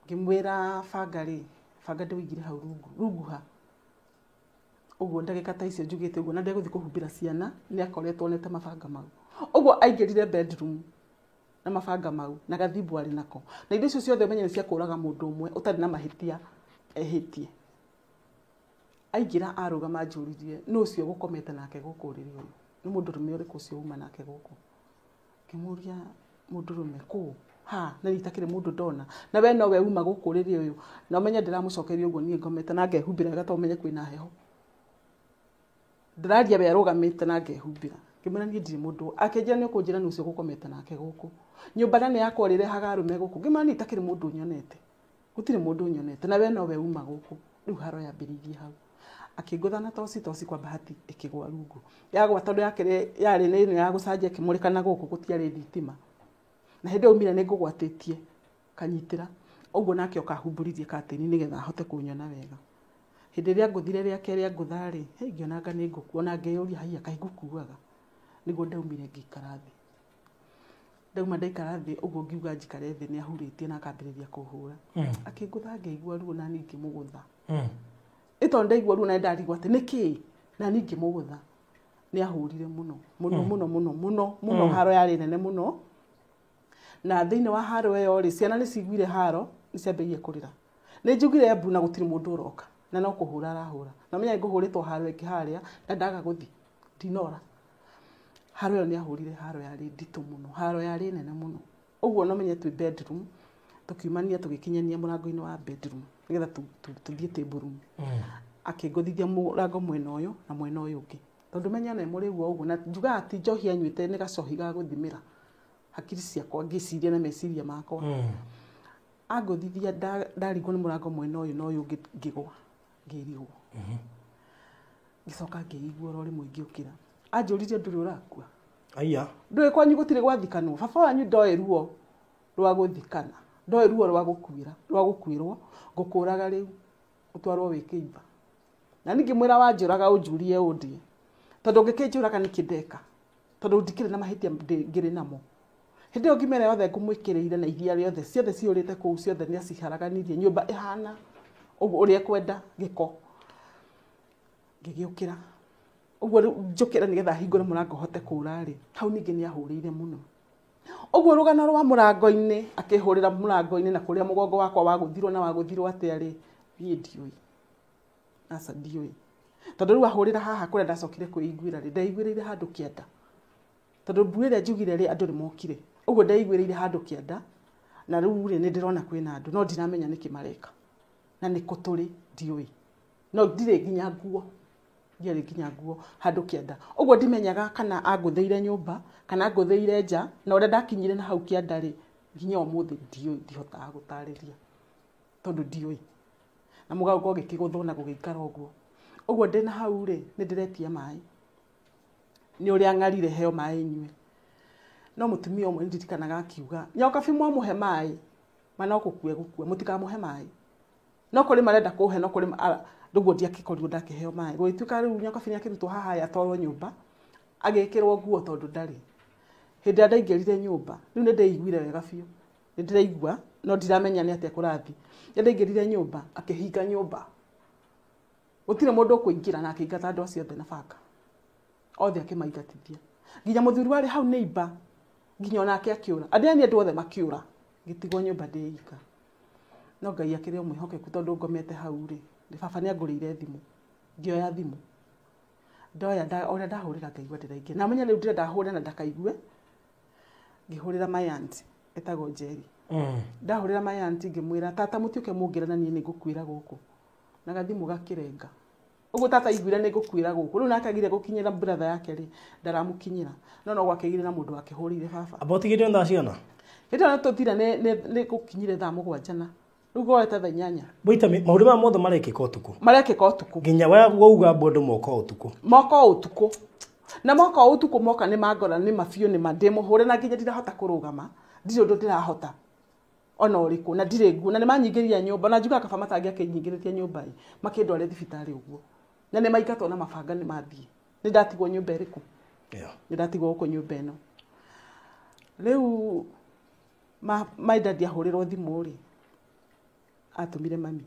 Ngĩmwĩra banga rĩ, banga ndĩũigire hau rungu. Rungu ha? Ũguo ndagĩka ta icio njugĩte ũguo na ndegũthiĩ kũhumbĩra ciana nĩ akoretwo onete mabanga mau. Ũguo aingĩrire bedroom na mabanga mau na gathimbu arĩ nako. Na indo icio ciothe ũmenye nĩ cia kũraga mũndũ ũmwe ũtarĩ na mahĩtia ehĩtie. Aingĩra arũgama anjũririe nũ ũcio gũkomete nake gũkũ ũrĩrĩ ũyũ? Nĩ mũndũrũme ũrĩkũ ũcio uma nake gũkũ? Ngĩmũria mũndũrũme kũ? Ha, na niĩ itakĩrĩ mũndũ ndona. Na we nowe uma gũkũ ũrĩrĩ ũyũ. Na ũmenye ndĩramũcokeria ũguo niĩ ngomete na ngehumbĩra wega tondũ ũmenye kwĩna heho. Ndĩraria we arũgamĩte na ngehumbĩra. Ngĩmwĩra niĩ ndirĩ mũndũ. Akĩnjĩra nĩ ũkũnjĩra nĩ ũcio gũkomete nake gũkũ. Nyũmba nene yakwa ĩrĩrehaga arũme gũkũ. Ngĩmwĩra niĩ itakĩrĩ mũndũ nyonete. Gũtirĩ mũndũ nyonete. Na we nowe uma gũkũ. Rĩu haro yambĩrĩirie hau. Akĩngũtha na toci, toci kwa bahati ĩkĩgwa rungu. Yagwa tondũ yakĩrĩ yarĩ nĩ ĩno ya gũcanjia ĩkĩmũrĩka na gũkũ gũtiarĩ thitima. Na hĩndĩ ĩyo umire nĩ ngũgwatĩtie kanyitĩra. Ũguo nake oka ahumbũririe katĩni nĩgetha ahote kũnyona wega. Hĩndĩ ĩrĩa ngũthire rĩa kerĩ angũtha rĩ, hĩ ngĩona anga nĩ ngũkua na ngĩyũria haiya kaĩ ngũkuaga. Nĩguo ndaumire ngĩikara thĩ. Ndauma ndaikara thĩ ũguo ngiuga njikare thĩ nĩ ahurĩtie na akambĩrĩria kũhũra. Akĩngũtha ngĩigua ruo na niĩ ngĩmũgũtha. Ĩ tondũ ndaigua ruo na ndarigwo atĩ nĩkĩ na niĩ ngĩmũgũtha. Nĩ ahũrire mũno mũno mũno mũno mũno mũno, haro yarĩ nene mũno. Na thĩinĩ wa haro ĩyo rĩ, ciana nĩ ciguire haro, nĩ ciambĩrĩirie kũrĩra. Nĩ njugire mbu na gũtirĩ mũndũ ũroka. Na no kũhũra arahũra. Na menya ngũhũrĩtwo haro ĩngĩ harĩa na ndaga gũthiĩ. Ndinora. Haro ĩyo nĩ ahũrire haro yarĩ nditũ mũno, haro yarĩ nene mũno. Ũguo no menye twĩ bedroom, tũkiumania tũgĩkinyania mũrango-inĩ wa bedroom nĩgetha tũthiĩ table room. Akĩngũthithia mũrango mwena ũyũ na mwena ũyũ ũngĩ. Tondũ menya nĩ mũrĩu o ũguo na njugaga ti njohi anyuĩte nĩ gacohi ga gũthimĩra. Hakiri ciakwa ngĩciria na meciria makwa. Angũthithia ndarigwo nĩ mũrango mwena ũyũ na ũyũ ũngĩ ngĩgwa, ngĩrigwo. Ngĩcoka ngĩigua oro rĩmwe ngĩũkĩra. Anjũririe ndũrĩ ũrakua. Aya. Ndũĩ kwanyu gũtirĩ gwathikanwo. Baba wanyu ndoĩ ruo rwa gũthikana. Ndoĩ ruo rwa gũkuĩra, rwa gũkuĩrwo, ngũkũraga rĩu ũtwarwo wĩ kĩimba. Na niĩ ngĩmwĩra wanjũraga ũnjurie ũndĩe. Tondũ ũngĩkĩnjũraga nĩkĩ ndeka? Tondũ ndikĩrĩ na mahĩtia ngĩrĩ namo. Hĩndĩ ĩyo ngima ĩrĩa yothe ngũmwĩkĩrĩire na iria rĩothe, ciothe ciyũrĩte kũu, ciothe nĩ aciharaganirie. Nyũmba ĩhana ũguo ũrĩa ekwenda gĩko. Ngĩgĩũkĩra. Ũguo rĩu njũkĩre nĩgetha hingũre mũrango hote kũra rĩ, hau ningĩ nĩ ahũrĩire mũno. Ũguo rũgano rwa mũrango-inĩ, akĩhũrĩra mũrango-inĩ na kũrĩa mũgongo wakwa wagũthirwo na wagũthirwo atĩa rĩ, niĩ ndiũĩ. Aca ndiũĩ. Tondũ rĩu ahũrĩra haha kũrĩa ndacokire kwĩiguĩra rĩ, ndeiguĩrĩire handũ kĩanda. Tondũ mbu ĩrĩa njugire rĩ, andũ nĩ mokire. Ũguo ndeiguĩrĩire handũ kĩanda, na rĩu rĩ, nĩ ndĩrona kwĩna andũ, no ndiramenya nĩkĩ mareka. Na nĩkũ tũrĩ, ndiũĩ. No ndirĩ nginya nguo. Ndiarĩ nginya nguo handũ kĩanda. Ũguo ndimenyaga kana angũthĩire nyũmba, kana angũthĩire nja, na ũrĩa ndakinyire na hau kĩanda rĩ, nginya ũmũthĩ ndiũĩ, ndihotaga gũtarĩria. Tondũ ndiũĩ. Na mũgambo ũgĩkĩgũthwo na gũgĩikara ũguo. Ũguo ndĩna hau rĩ, nĩ ndĩretia maĩ. Nĩ ũrĩa ng'arire heo maĩ nyue. No mũtumia ũmwe nĩndirikanaga akiuga, Nyokabi mwamũhe maĩ, ma no gũkua egũkua, mũtikamũhe maĩ. No kũrĩ marenda kũhe, no kũrĩ rĩu ndiakĩkorirwo ndakĩheo maĩ. Gũgĩtuĩka rĩu Nyokabi nĩakĩrutwo haha atwarwo nyũmba, agĩkĩrwo nguo tondũ ndarĩ. Hĩndĩ ĩrĩa ndaingĩrire nyũmba, rĩu nĩndĩiguire wega biũ. Nĩndĩraigua, no ndiramenya nĩ atĩa kũrathiĩ. Rĩrĩa ndaingĩrire nyũmba, akĩhinga nyũmba. Gũtirĩ mũndũ ũkũingĩra na akĩingata andũ acio othe na banga. Othe akĩmaingatithia. Nginya mũthuri warĩ hau neighbor, nginya onake akĩũra. Andũ aya nĩ andũ othe makĩũra. Ngĩtigwo nyũmba ndĩ ika. No Ngai akĩrĩ o mwĩhokeku tondũ ngomete hau rĩ, baba nĩ angũrĩire thimũ. Ngĩoya thimũ. Ndoya, ũrĩa ndahũrĩra ngaigua ndĩraingĩra. Na menye rĩu ndĩrenda hũre na ndakaigue. Ngĩhũrĩra my aunt, etagwo Njeri. Ndahũrĩra my aunt ngĩmwĩra, tata mũtiũke mũngĩra na niĩ nĩngũkuĩra gũkũ. Na gathimũ gakĩrenga. Ũguo tata aiguire nĩngũkuĩra gũkũ. Rĩu nake agire gũkinyĩra brother yake rĩ, ndaramũkinyĩra. No no gwakĩgire na mũndũ wakĩhũrĩire baba. Amba ũtigĩrĩre thaa cigana? Hĩndĩ ĩyo tũthire nĩ gũkinyire thaa 7 na. Rĩu goete thaa 8. Wait a minute, maũndũ maya mothe marekĩka ũtukũ? Marekĩka ũtukũ. Nginya we wauga mbu andũ moka ũtukũ. Moka ũtukũ. Na moka ũtukũ moka nĩ mangora nĩ mabiũ nĩ ma ndĩmũhũre na nginya ndirahota kũrũgama. Ndirĩ ũndũ ndĩrahota. Ona ũrĩkũ na ndirĩ nguo na nĩ manyingĩria nyũmba na njugaga kaba matangĩakĩnyingĩrĩtie nyũmba ĩ makĩndware thibitarĩ ũguo. Na nĩ maingatwo na mabanga nĩ mathiĩ. Nĩ ndatigwo nyũmba ĩrĩkũ? Nĩ ndatigwo gũkũ nyũmba ĩno. Rĩu my daddy ahũrĩrwo thimũ rĩ, atũmire mami.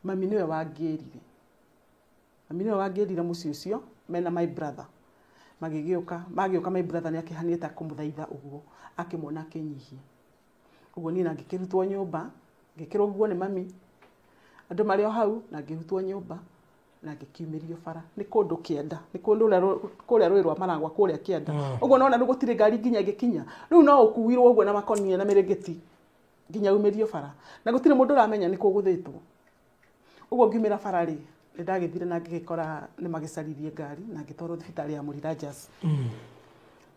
Mami nĩwe wangĩrire. Mami nĩwe wangĩrire mũciĩ ũcio mena my brother. Magĩgĩũka, magĩũka my brother nĩ akĩhanĩte kũmũthaitha ũguo, akĩmuona akĩnyihia. Ũguo niĩ na ngĩkĩrutwo nyũmba, ngĩkĩrwo nguo nĩ mami. Andũ marĩ o hau na ngĩrutwo nyũmba na ngĩkiumĩrio bara. Nĩ kũndũ kĩanda, nĩ kũndũ kũrĩa rũĩ rwa Maragwa kũrĩa kĩanda. Ũguo nona rĩu gũtirĩ ngari nginya ĩngĩkinya. Rĩu no ũkuirwo ũguo na makonia na mĩrĩngĩti nginya umĩrio bara. Na gũtirĩ mũndũ ũramenya nĩ kũ gũthĩtwo. Ũguo ngiumĩra bara rĩ, nĩ ndagĩthire na ngĩgĩkora nĩ magĩcaririe ngari na ngĩtwarwo thibitarĩ ya Mũrira Jazz.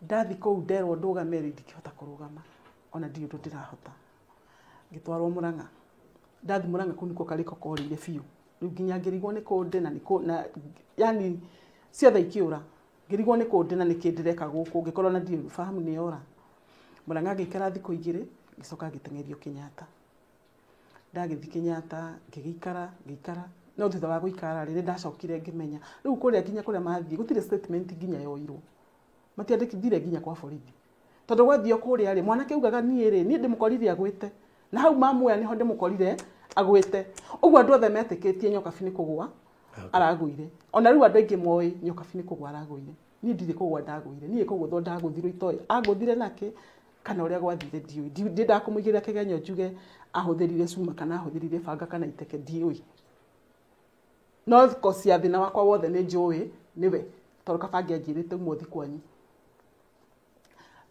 Ndathi kũu nderwo ndũgame rĩ, ndingĩhota kũrũgama. Ona ndirĩ ũndũ ndĩrahota. Ngĩtwarwo Mũrang'a. Ndathi Mũrang'a kũu nĩkuo karĩko korĩire biũ. Rĩu nginya ngĩrigwo nĩ kũ ndĩ na nĩ kũ, na yani ciothe ikĩũra. Ngĩrigwo nĩ kũ ndĩ na nĩkĩ ndĩreka gũkũ, ngĩkorwo na ndirĩ fahamu nĩ yora. Mũrang'a ngĩikara thikũ 2, ngĩcoka ngĩteng'erio Kenyatta. Ndagĩthiĩ Kenyatta, ngĩgĩikara, ngĩikara. No thutha wa gũikara rĩ, nĩndacokire ngĩmenya. Rĩu kũrĩa nginya kũrĩa mathiĩ, gũtirĩ statement nginya yoirwo. Matiandĩkithire nginya kwa borithi. Tondũ gwathio kũrĩa rĩ, mwanake augaga niĩ rĩ, niĩ ndĩmũkorire agwĩte. Na hau mamuoya nĩho ndĩmũkorire agwĩte. Ũguo andũ othe metĩkĩtie Nyokabi nĩ kũgũa aragũire. Ona rĩu andũ aingĩ moĩ Nyokabi nĩ kũgũa aragũire. Niĩ ndirĩ kũgũa ndagũire. Niĩ kũgũthwo ndagũthirwo itoĩ. Angũthire nakĩ kana ũrĩa gwathire ndiũĩ. Ndiendaga kũmũigĩrĩra kĩgenyo njuge ahũthĩrire cuma kana ahũthĩrire banga kana iteke ndiũĩ. No kosi ya thĩna wakwa wothe nĩ njũĩ nĩwe tondũ kaba angĩanjĩrĩte uma ũthiĩ kwanyu.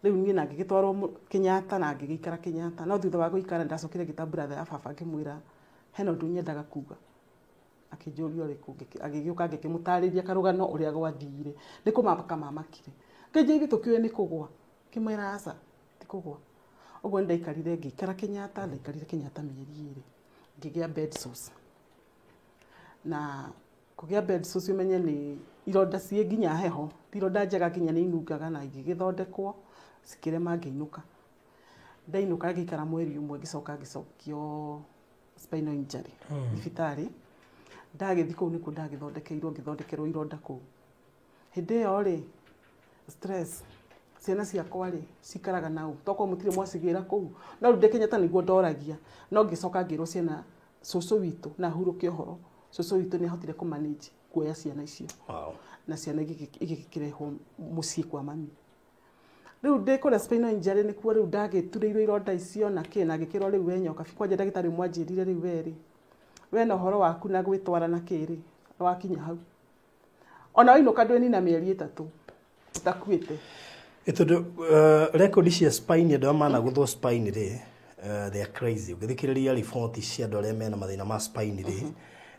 Rĩu niĩ na ngĩgĩtwarwo Kenyatta na ngĩgĩikara Kenyatta. No thutha wa gũikara ndacokire ngĩta brother ya baba ngĩmwĩra hena ũndũ nyendaga kuga. Akĩnjũria ũrĩkũ, agĩgĩũka ngĩkĩmũtarĩria karũgano ũrĩa gwathire. Nĩ kũmaka mamakire. Ngĩnjĩra ithuĩ tũkĩũĩ nĩ kũgũa. Ngĩmwĩra aca, ti kũgũa. Ũguo nĩndaikarire ngĩikara Kenyatta, ndaikarire Kenyatta mĩeri 2. Ngĩgĩa bed sores. Na kũgĩa bed sores ũmenye nĩ ironda ciĩ nginya heho, ti ironda njega nginya nĩ inungaga na igĩgĩthondekwo cikĩrema ngĩinũka. Ndainũka ngĩikara mweri ũmwe ngĩcoka ngĩcokio spinal injury thibitarĩ. Ndagĩthiĩ kũu nĩkuo ndagĩthondekeirwo, ngĩthondekerwo ironda kũu. Hĩndĩ ĩyo rĩ, stress, ciana ciakwa rĩ, cikaraga nau. Tokorwo mũtirĩ mwacigĩra kũu. No rĩu ndĩ Kenyatta nĩguo ndoragia. No ngĩcoka ngĩrwo ciana cũcũ witũ na hurũke ũhoro. Cũcũ witũ nĩ ahotire kũ manage kuoya ciana icio. Na ciana igĩkĩrehwo mũciĩ kwa mami. Rĩu ndĩ kũrĩa spinal injury nĩkuo rĩu ndagĩturĩirwo ironda icio na kĩ, na ngĩkĩrwo rĩu we Nyokabi. Kwanja ndagĩtarĩ ũmwe anjĩrire rĩu we rĩ, we na ũhoro waku na gwĩtwara na kĩ rĩ, nĩwakinya hau. Ona wainũka ndwĩnina mĩeri 3 ũtakuĩte. Tondũ record cia spine andũ arĩa managũthwo spine rĩ, they are crazy. Ũngĩthikĩrĩria riboti cia andũ arĩa mena mathĩna ma spine rĩ,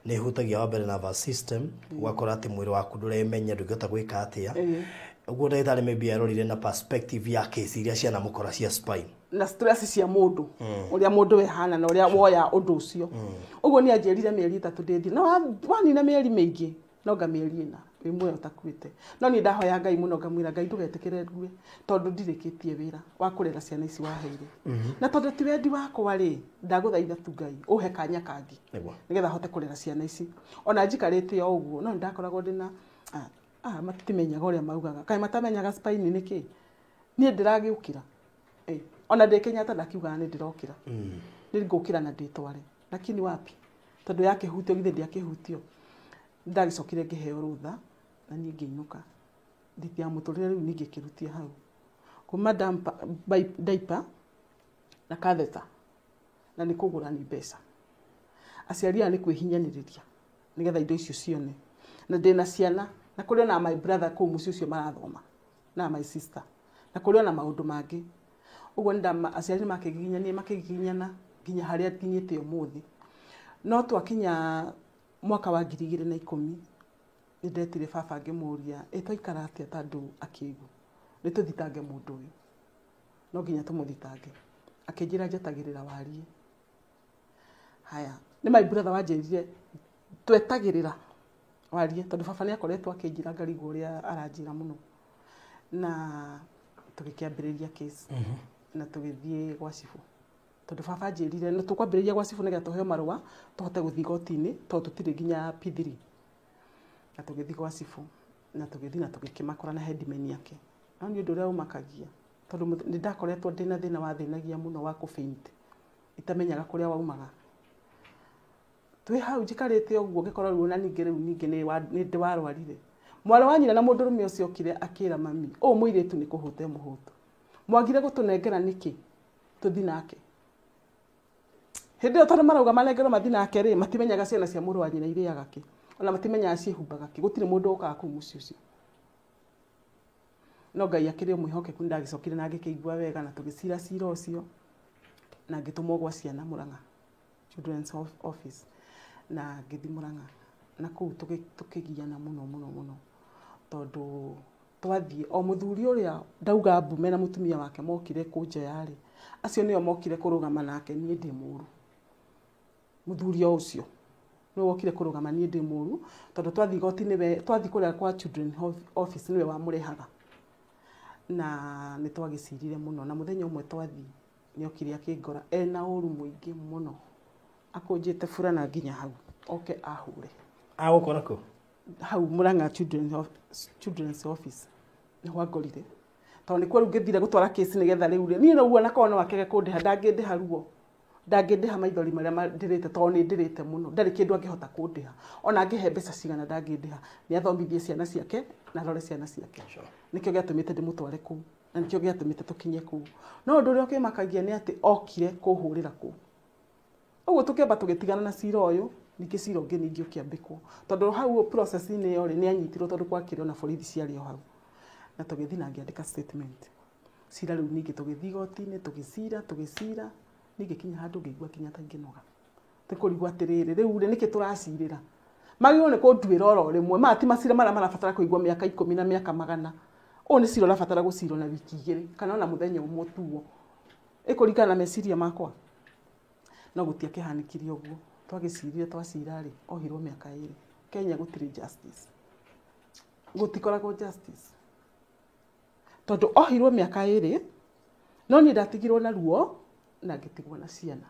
nĩ ĩhutagia wa mbere nervous system, ũgakora atĩ mwĩrĩ waku ndũremenya, ndũngĩhota gwĩka atĩa. Ũguo ndagĩtarĩ maybe arorire na perspective ya case iria cianamũkora cia spine. Na stress cia mũndũ, ũrĩa mũndũ we hana na ũrĩa woya ũndũ ũcio. Ũguo nĩ anjĩrire mĩeri 3 ndĩthiĩ, no wanina mĩeri mĩingĩ, no nga mĩeri 4 wĩ muoyo ũtakuĩte. No niĩ ndahoya Ngai mũno, ngamwĩra Ngai ndũgetĩkĩre ngue, tondũ ndirĩkĩtie wĩra wa kũrera ciana ici waheire, na tondũ ti wendi wakwa rĩ, ndagũthaitha tu Ngai ũhe kanya kangĩ nĩgetha hote kũrera ciana ici. Ona njikarĩte o ũguo, no nĩndakoragwo ndĩna matimenyaga ũrĩa maugaga, kaĩ matamenyaga spine nĩ kĩ? Niĩ ndĩragĩũkĩra, ona ndĩ Kenyatta ndakiugaga nĩ ndĩrokĩra, nĩ ngũkĩra na ndĩtware, lakini wapi, tondũ yakĩhutio githĩ ndĩakĩhutio. Ndagĩcokire ngĩheo rũtha na niĩ ngĩinũka. Nditi ya mũtũrĩre rĩu ningĩ kĩrutia hau kuma diaper na catheter, na nĩ kũgũra nĩ mbeca. Aciari aya nĩ kwĩhinyanĩrĩria nĩgetha indo icio cione, na ndĩna ciana, na kũrĩ ona my brother kũu mũciĩ ũcio marathoma, na my sister, na kũrĩ ona maũndũ mangĩ. Ũguo nĩ aciari nĩ makĩgiginyania, makĩgiginyana nginya harĩa nginyĩte ũmũthĩ. No twakinya mwaka wa 2010, nĩ ndetire baba ngĩmũria, ĩ twaikara atĩa ta andũ akĩgu, nĩ tũthitange mũndũ ũyũ, no nginya tũmũthitange. Akĩnjĩra njetagĩrĩra warie. Haya, nĩ my brother wanjĩrire twetagĩrĩra warie, tondũ baba nĩ akoretwo akĩnjĩra ngarigwo ũrĩa aranjĩra mũno. Na tũgĩkĩambĩrĩria case na tũgĩthiĩ gwa cibũ, tondũ baba anjĩrire nĩ tũkwambĩrĩria gwa cibũ nĩgetha tũheo marũa tũhote gũthiĩ igoti-inĩ, tondũ tũtirĩ nginya P3. Na tũgĩthiĩ gwa cibũ, na tũgĩthiĩ na tũgĩkĩmakora na headman yake. No nĩ ũndũ ũrĩa ũmakagia, tondũ nĩ ndakoretwo ndĩna thĩna wathĩnagia mũno wa kũ-faint, itamenyaga kũrĩa waumaga. Twĩ hau njikarĩte ũguo ngĩkora ruo, na ningĩ rĩu ningĩ nĩ ndĩwarwarire. Mwarĩ wa nyina na mũndũrũme ũcio okire akĩra mami, ũũ mũirĩtu nĩ kũhũta mũhũtu, mwagire gũtũnengera nĩkĩ tũthi nake? Hĩndĩ ĩyo tondũ marauga manengerwo mathi nake rĩ, matimenyaga ciana cia mũrũ wa nyina irĩaga kĩ, ona matimenyaga ciĩhumbaga kĩ, gũtirĩ mũndũ ũkaga kũu mũciĩ ũcio. No Ngai akĩrĩ o mwĩhokeku, nĩndagĩcokire na ngĩkĩigua wega, na tũgĩcira cira ũcio, na ngĩtũmwo gwa ciana Murang'a Children's Office, na ngĩthiĩ Murang'a, na kũu tũkĩgiana mũno mũno mũno, tondũ twathiĩ o mũthuri ũrĩa ndauga mbume na mũtumia wake mokire kũnjoya rĩ, acio nĩo mokire kũrũgama nake niĩ ndĩ mũru. Mũthuri o ũcio nĩwe wokire kũrũgama niĩ ndĩ mũru, tondũ twathiĩ igoti-inĩ, we twathiĩ kũrĩa kwa Children Office nĩwe wamũrehaga, na nĩ twagĩcirire mũno. Na mũthenya ũmwe twathiĩ nĩ okire akĩngora ena ũru mũingĩ mũno, akũnjĩte burana nginya hau oke ahũre. Agũkora kũ? Hau Murang'a Children's Office nĩho angorire, tondũ nĩkuo rĩu ngĩthire gũtwara kesi, nĩgetha rĩu rĩ niĩ rĩu ona korwo no akĩage kũndĩha, ndangĩndĩha ruo, ndangĩndĩha maithori marĩa ndĩrĩte, tondũ nĩ ndĩrĩte mũno. Ndarĩ kĩndũ angĩhota kũndĩha, ona angĩhe mbeca cigana ndangĩndĩha. Nĩ athomithie ciana ciake na arore ciana ciake. Nĩkĩo gĩatũmĩte ndĩmũtware kũu, na nĩkĩo gĩatũmĩte tũkinye kũu. No ũndũ ũrĩa ũkĩmakagia nĩ atĩ okire kũhũrĩra kũu. Ũguo tũkĩamba tũgĩtigana na cira ũyũ, ningĩ cira ũngĩ ningĩ ũkĩambĩkwo, tondũ hau process-inĩ ĩyo rĩ, nĩ anyitirwo, tondũ gwakĩrĩ ona borithi ciarĩ o hau. Na tũgĩthiĩ na ngĩandĩka statement. Cira rĩu ningĩ tũgĩthiĩ igoti-inĩ, tũgĩcira, tũgĩcira, ningĩ kinya handũ ngĩigua kinya ta ingĩnoga. Tũkũrigwo atĩrĩrĩ, rĩu rĩ nĩkĩ tũracirĩra? Magĩrĩirwo nĩ kũnduĩra oro rĩmwe. Maya ti macira marĩa marabatara kũigua mĩaka 10 na mĩaka 100. Ũyũ nĩ cira ũrabatara gũcirwo na wiki 2 kana ona mũthenya ũmwe tuo. Ĩkũringana na meciria makwa. No gũtiakĩhanĩkire ũguo. Twagĩcirire twacira rĩ, ohirwo mĩaka 2. Kenya gũtirĩ justice. Gũtikoragwo justice. Tondũ ohirwo mĩaka 2, no niĩ ndatigirwo na ruo na ngĩtigwo na ciana.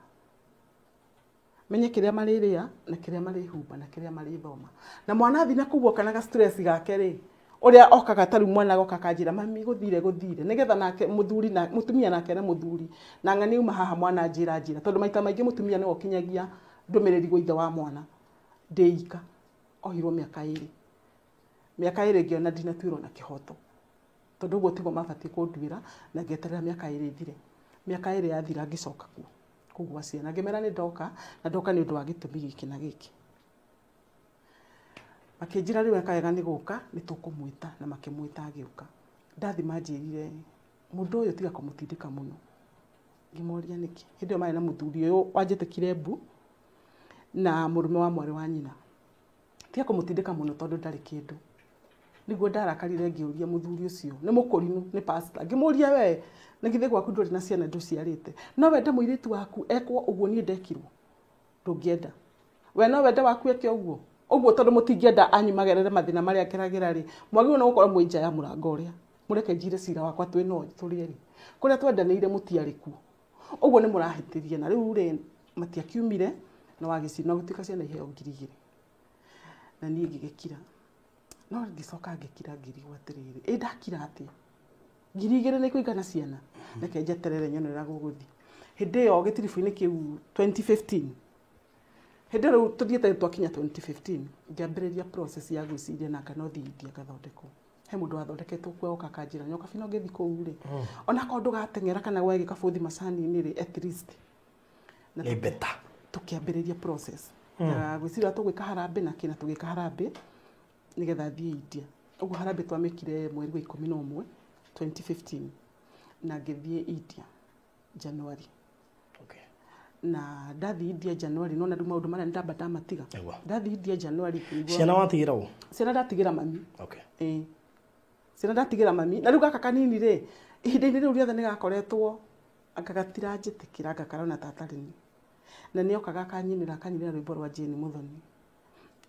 Menye kĩrĩa marĩrĩa na kĩrĩa marĩhumba na kĩrĩa marĩthoma. Na mwana athiĩ na kũu oka na ga stress gake rĩ, ũrĩa okaga ta rĩu mwana agoka akanjĩra mami gũthire gũthire, nĩgetha nake mũthuri na mũtumia nake na mũthuri na ng'ani uma haha mwana njĩra njĩra, tondũ maita maingĩ mũtumia nĩwe ũkinyagia ndũmĩrĩri gwĩ ithe wa mwana. Ndĩ ika, ohirwo mĩaka 2. Mĩaka 2 ngĩona ndinatuĩrwo na kĩhoto, tondũ ũguo tiguo mabatiĩ kũnduĩra, na ngĩeterera mĩaka 2 ĩthire. Mĩaka 2 yathira ngĩcoka kuo kũu gwa ciana, ngĩmera nĩ ndoka, na ndoka nĩ ũndũ wa gĩtũmi gĩkĩ na gĩkĩ. Makĩnjĩra rĩu eka wega nĩ gũka, nĩ tũkũmwĩta, na makĩmwĩta agĩũka. Ndathi manjĩrire mũndũ ũyũ tiga kũmũtindĩka mũno. Ngĩmoria nĩkĩ. Hĩndĩ ĩyo marĩ na mũthuri ũyũ wanjĩtĩkire mbu na mũrũme wa mwarĩ wa nyina. Tiga kũmũtindĩka mũno tondũ ndarĩ kĩndũ. Nĩguo ndarakarire ngĩũria mũthuri ũcio, nĩ mũkũrinũ, nĩ pastor. Ngĩmũria we, na githĩ gwaku ndũrĩ na ciana ndũciarĩte? No wende mũirĩtu waku ekwo ũguo niĩ ndekirwo? Ndũngĩenda. We no wende waku eke ũguo? Ũguo tondũ mũtingĩenda anyu magerere mathĩna marĩa ngeragĩra rĩ, mwagĩrĩirwo nĩ gũkorwo mwĩ nja ya mũrango ũrĩa. Mũreke njire cira wakwa twĩ no tũrĩ erĩ. Kũrĩa twendanĩire mũtiarĩ kuo. Ũguo nĩ mũrahĩtĩria na rĩu rĩ matiakiumire na wagĩcina na gũtuĩka ciana iheo 2,000. Na niĩ ngĩgĩkira. No ngĩcoka ngĩkira ngĩrigwo atĩrĩrĩ, ĩ ndakira atĩa? 2,000 nĩ kũigana ciana? Reke njeterere nyone ũrĩa gũgũthiĩ. Hĩndĩ ĩyo gĩtiribũ-inĩ kĩu 2015. Hĩndĩ ĩyo rĩu tũthiĩte twakinya 2015, ngĩambĩrĩria process ya gwĩciria na kana no thiĩ India ngathondekwo. He mũndũ wathondeketwo kuo oka akanjĩra nyoka bino ngĩthiĩ kũu rĩ, onakorwo ndũgateng'era kana gwe gĩkabũthi macani-inĩ rĩ, at least. Na Nĩ better. tũkĩambĩrĩria process. Ya gwĩciria tũgwĩka harambee na kĩ na tũgĩka harambee nĩgetha thiĩ India. Ũguo harambee twamĩkire mweri wa 11 2015 na ngĩthiĩ India January. Okay. Na ndathiĩ India January, nona rĩu maũndũ marĩa ndamba ndamatiga. Nĩguo. Ndathiĩ India January ngĩigua Ciana watigĩra ũ? Ciana ndatigĩra mami. Okay. Ĩĩ. Ciana ndatigĩra mami. Na rĩu gaka kanini rĩ, ihinda-inĩ rĩu rĩothe nĩ gakoretwo anga gatiranjĩtĩkĩra, anga karona ta atarĩ niĩ. Na nĩ okaga akanyinĩra, akanyinĩra rwĩmbo rwa Jane Muthoni.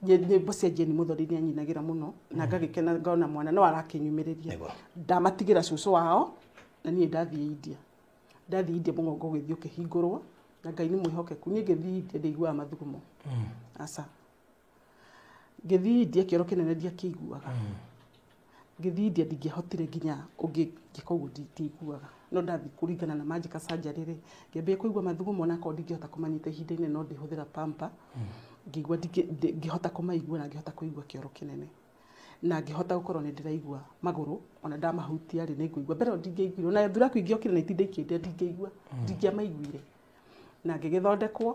Nyĩmbo cia Jane Muthoni nĩ anyinagĩra mũno, na ngagĩkena ngona mwana no arakĩnyumĩrĩria. Nĩguo. Ndamatigĩra cũcũ wao, na niĩ ndathiĩ India. Ndathiĩ India mũgongo ũgĩthiĩ ũkĩhingũrwo, na Ngai nĩ mwĩhokeku. Niĩ ngĩthiĩ India ndiaiguaga mathugumo. Aca. Ngĩthiĩ India kĩoro kĩnene ndiakĩiguaga. Ngĩthiĩ India ndingĩahotire nginya ũngĩ ngĩka ũguo ndiaiguaga. No ndathiĩ kũringana na manjĩka surgery rĩ, ngĩambia kũigua mathugumo na akorwo ndingĩhota kũmanyita ihinda inene no ndĩhũthĩra pamper. Ngĩigua ngĩhota kũmaigua na ngĩhota kũigua kĩoro kĩnene. Na ngĩhota gũkorwo nĩ ndĩraigua magũrũ, ona ndamahutia rĩ, nĩ ngũigua. Mbere ĩyo ndingĩaiguire, ona thuraku ingĩokire na itinda ikĩndĩa ndingĩaigua, ndingĩamaiguire. Na ngĩgĩthondekwo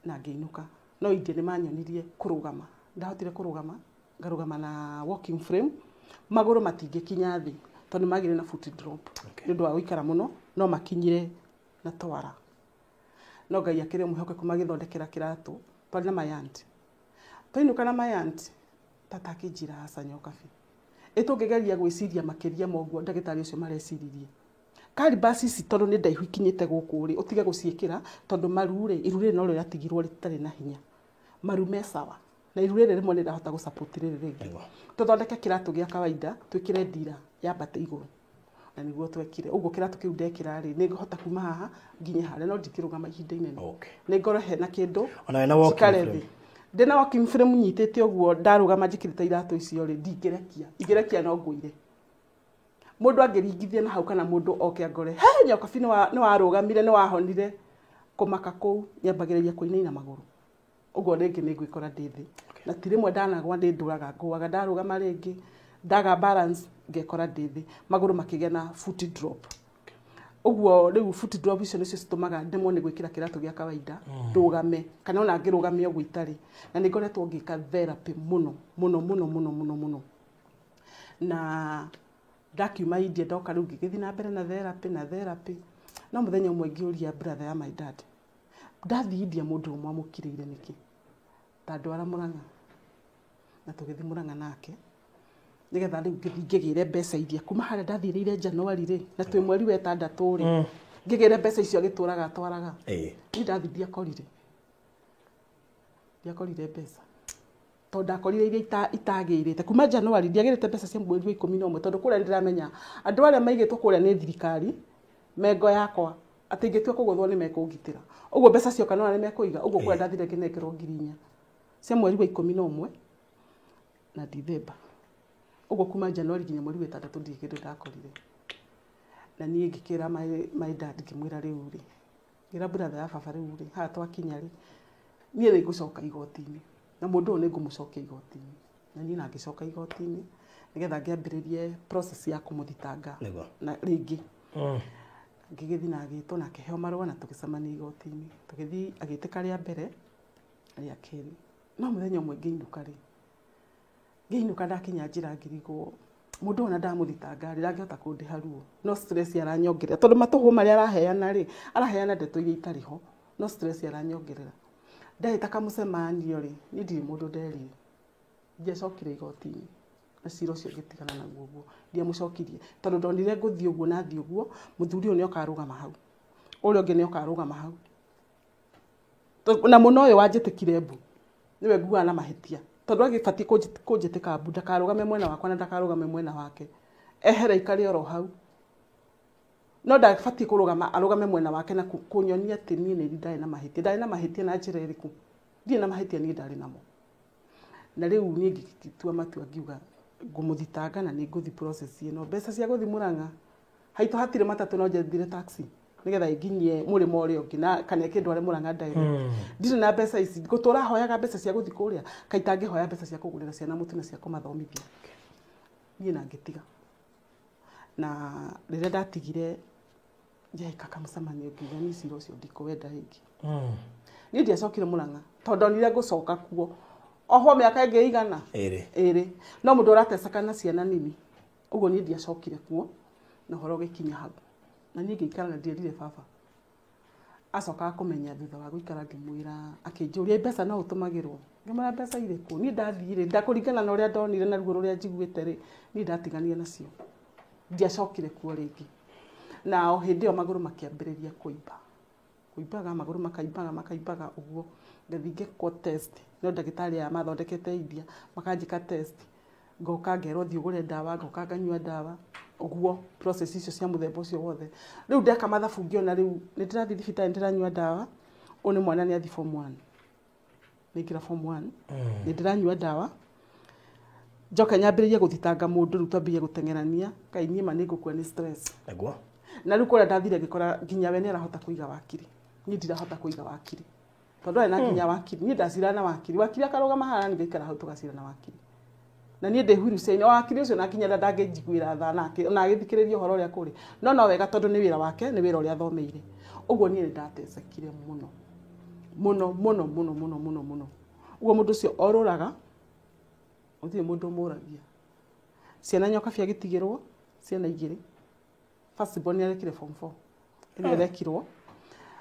na ngĩinũka. No India nĩ manyonirie kũrũgama. Ndahotire kũrũgama, ngarũgama na walking frame. Magũrũ matingĩkinya thĩ tondũ magĩrĩ na foot drop. Okay. Nĩ ũndũ wa gũikara mũno, no makinyire na twara. No Ngai akĩrĩ mwĩhokeku magĩthondekera kĩratũ, twarĩ na my aunt. Twainũka na my aunt, tata akĩnjĩra aca nyokabi. Ĩ tũngĩgeria gwĩciria makĩria ma ũguo ndagĩtarĩ ũcio mareciririe. Karibas ici tondũ nĩ ndaihu ikinyĩte gũkũ rĩ, ũtige gũciĩkĩra tondũ maru rĩ, iru rĩrĩ no rĩo rĩatigirwo rĩtarĩ na hinya. Maru me sawa. Na iru rĩrĩ rĩmwe nĩrahota gũ-support rĩrĩ rĩngĩ. Nĩguo. Tũthondeke kĩratũ gĩa kawaida, twĩkĩre ndira yambate igũrũ. Na nĩguo twekire. Ũguo kĩratũ kĩu ndekĩra rĩ, nĩngũhota kuma haha nginya harĩa, no ndingĩrũgama ihinda inene. Okay. Nĩ ngorwo hena kĩndũ. Ona wĩna walking njikare frame. thĩ. Ndĩna walking frame nyitĩte ũguo, ndarũgama njĩkĩrĩte iratũ icio rĩ, ndingĩrekia. Ingĩrekia no ngũire. Mũndũ angĩringithia na hau kana mũndũ oke angore, he nyokabi nĩ warũgamire, nĩ wahonire. Kũmaka kũu, nyambagĩrĩria kũinaina magũrũ. Ũguo rĩngĩ nĩ ngwĩkora ndĩ thĩ. Okay. Na ti rĩmwe ndanagwa nĩ ndũraga ngũaga, ndarũgama rĩngĩ, ndaga balance, ngekora ndĩ thĩ. Magũrũ makĩgĩa na foot drop. Ũguo rĩu foot drop icio nĩcio citũmaga ndemwo nĩ gwĩkĩra kĩratũ gĩa kawaida, ndũgame, kana ona ngĩrũgamia ũguo itarĩ. Na nĩ ngoretwo ngĩka therapy mũno, mũno, mũno, mũno, mũno, mũno. Na ndakiuma India ndoka rĩu ngĩgĩthiĩ na mbere na therapy, na therapy. No mũthenya ũmwe ngĩũria brother ya my dad, ndathiĩ India mũndũ ũmwe amũkirĩire nĩkĩ? Ta ndwara Mũrang'a. Na tũgĩthiĩ Mũrang'a nake. Nĩgetha rĩu ngĩthiĩ ngĩgĩre mbeca iria kuma harĩa ndathiĩrĩire January rĩ, na twĩ mweri wa ĩtandatũ rĩ, ngĩgĩre mbeca icio agĩtũraga atwaraga. Niĩ ndathiĩ ndiakorire. Ndiakorire mbeca. Tondũ ndakorire iria itagĩrĩte. Kuma January ndiagĩrĩte mbeca cia mweri wa 11, tondũ kũrĩa nĩndĩramenya andũ arĩa maigĩtwo kũrĩa nĩ thirikari, mengo yakwa, atĩ ingĩtua kũgũthwo nĩ mekũngitĩra. Ũguo mbeca cioka nĩwona nĩ mekũiga, ũguo kũrĩa ndathire ngĩnengerwo 4,000 cia mweri wa 11 na Dithemba. Ũguo kuma January nginya mweri wa ĩtandatũ ndirĩ kĩndũ ndakorire. Na niĩ ngĩkĩra my dad, ngĩmwĩra rĩu rĩ, ngĩra brother ya baba rĩu rĩ, haha twakinya rĩ, niĩ nĩ ngũcoka igoti-inĩ. Na mũndũ ũyũ nĩ ngũmũcokia igoti-inĩ. Na niĩ na ngĩcoka igoti-inĩ, nĩgetha ngĩambĩrĩrie process ya kũmũthitanga Nĩguo. na rĩngĩ. Ngĩgĩthiĩ na agĩtwo na akĩheo marũa na tũgĩcemania igoti-inĩ. Tũgĩthiĩ agĩtĩka rĩa mbere, rĩa kerĩ. No mũthenya ũmwe ngĩinũka rĩ, ngĩinũka ndakinya njĩra ngĩrigwo, mũndũ ona ndamũthitanga rĩ, ndangĩhota kũndĩha ruo. No stress aranyongerera. Tondũ matũhũ marĩa araheana rĩ, araheana ndeto iria itarĩ ho. No stress aranyongerera. Ndahĩta kamũcemanio rĩ, niĩ ndirĩ mũndũ nderire. Ndiacokire igoti-inĩ. Na cira ũcio ngĩtigana naguo ũguo, ndiamũcokirie tondũ ndonire ngũthiĩ ũguo na thiĩ ũguo, mũthuri ũyũ nĩ okarũgama hau, ũrĩa ũngĩ nĩ okarũgama hau. Na mũno ũyũ wanjĩtĩkire mbu nĩwe nguaga na mahĩtia, tondũ agĩbatiĩ kũnjĩtĩka mbu ndakarũgame mwena wakwa na ndakarũgame mwena wake, ehere ikare oro hau. No ndabatiĩ kũrũgama arũgame mwena wake na kũnyonia atĩ niĩ nĩ ndarĩ na mahĩtia. Ndarĩ na mahĩtia na njĩra ĩrĩkũ? Ndirĩ na mahĩtia, niĩ ndarĩ namo. Na rĩu niĩ ngĩtua matua ngiuga ngũmũthitanga na nĩ ngũthi process ĩno. Mbeca cia gũthi Mũrang'a haitũ hatirĩ matatũ, no njethire taxi nĩgetha ĩnginyie mũrĩmo ũrĩa ũngĩ na kana ĩkĩndware Mũrang'a direct. Ndirĩ na mbeca ici, ngũtũra hoyaga mbeca cia gũthi kũrĩa, kaĩ itangĩhoya mbeca cia kũgũrĩra ciana mũtu na cia kũmathomithia. Niĩ na ngĩtiga. Na rĩrĩa ndatigire njeka kamũcemanio ngiuga niĩ cira ũcio ndikũwenda rĩngĩ. Niĩ ndiacokire Mũrang'a tondũ ndonire ngũcoka kuo ohwo mĩaka ĩngĩ igana Ĩrĩ. Ĩrĩ, no mũndũ ũrateceka na ciana nini ũguo. Niĩ ndiacokire kuo na ũhoro ũgĩkinya hau, na niĩ ngĩikara na ndierire baba. Acokaga kũmenya thutha wa gũikara ngĩmwĩra, akĩnjũria mbeca no ũtũmagĩrwo, ngĩmwĩra mbeca irĩkũ? Niĩ ndathiĩ rĩ, ndakũringana na ũrĩa ndonire na ruo rũrĩa njiguĩte rĩ, niĩ ndatigania nacio, ndiacokire kuo rĩngĩ. Na o hĩndĩ ĩyo magũrũ makĩambĩrĩria kũimba, kũimbaga magũrũ makaimbaga makaimbaga ũguo, ngathiĩ ngekwo test, no ndagĩtarĩ aya mathondekete India makanjĩka test, ngoka ngerwo thiĩ ũgũre ndawa, ngoka nganyua ndawa ũguo, process icio cia mũthemba ũcio wothe. Rĩu ndeka mathabu ngĩona rĩu nĩ ndĩrathiĩ thibitarĩ, nĩ ndĩranyua ndawa, ũyũ nĩ mwana nĩ athiĩ form 1, nĩingĩra form 1, nĩ ndĩranyua ndawa, njoke nyambĩrĩrie gũthitanga mũndũ, rĩu twambĩrĩrie gũteng'erania, kaĩ niĩ ma nĩ ngũkua nĩ stress. Nĩguo. Na rĩu kũrĩa ndathire ngĩkora nginya we nĩ arahota kũiga wakiri, niĩ ndirahota kũiga wakiri tondũ arĩ na nginya wakiri, niĩ ndacira na wakiri, wakiri akarũgama haha na ngaikara hau tũgacira na wakiri, na niĩ ndĩ wheelchair-inĩ, o wakiri ũcio na nginya ndangĩnjiguĩra tha na agĩthikĩrĩria ũhoro ũrĩa kũrĩ, no wega tondũ nĩ wĩra wake, nĩ wĩra ũrĩa athomeire ũguo. Niĩ nĩ ndatecekire mũno mũno mũno mũno mũno mũno mũno ũguo. Mũndũ ũcio orũraga, gũtirĩ mũndũ ũmũragia. Ciana nyokabi agĩtigĩrwo ciana igĩrĩ, first born nĩ arekire form 4 ĩrĩa ĩrekirwo,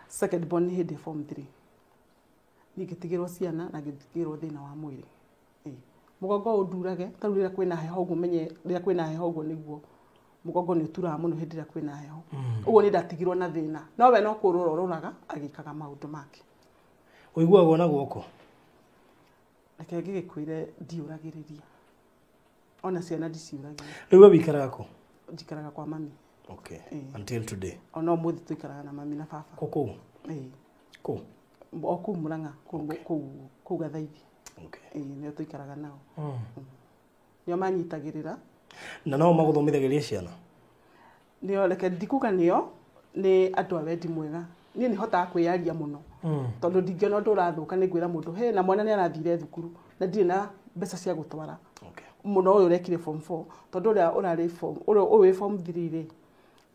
second born nĩ hĩndĩ form 3. Niĩ ngĩtigĩrwo ciana na ngĩtigĩrwo thĩna wa mwĩrĩ. Ĩĩ. Mũgongo ũndurage ta rĩu rĩrĩa kwĩna heho ũguo, menye rĩrĩa kwĩna heho ũguo nĩguo mũgongo nĩ ũturaga mũno hĩndĩ ĩrĩa kwĩna heho ũguo. Nĩ ndatigirwo na thĩna, no we no kũrũra ũrũraga agĩkaga maũndũ make. Ũiguagwo na guoko? Reke ngĩgĩkwĩre, ndiũragĩrĩria, ona ciana ndiciũragia. Rĩu we wĩikaraga kũ? Njikaraga kwa mami. Okay. Ĩĩ. Until today? Ona ũmũthĩ tũikaraga na mami na baba. Kũ kũu? Ĩĩ. Kũ? O kũu Mũrang'a, kũu kũu kũu Gathaithi. Okay. Ĩĩ, nĩo tũikaraga nao, nĩo manyitagĩrĩra. Na no magũthomithagĩria ciana? Nĩo, reke ndikuga nĩo, nĩ andũ a wendi mwega. Niĩ nĩ hotaga kwĩyaria mũno tondũ ndingĩona ũndũ ũrathũka nĩ ngwĩra mũndũ he na mwana nĩ arathire thukuru na ndirĩ na mbeca cia gũtwara. Okay. Mũno ũyũ ũrekire form 4, tondũ ũrĩa ũrarĩ form ũrĩa ũyũ wĩ form 3 rĩ,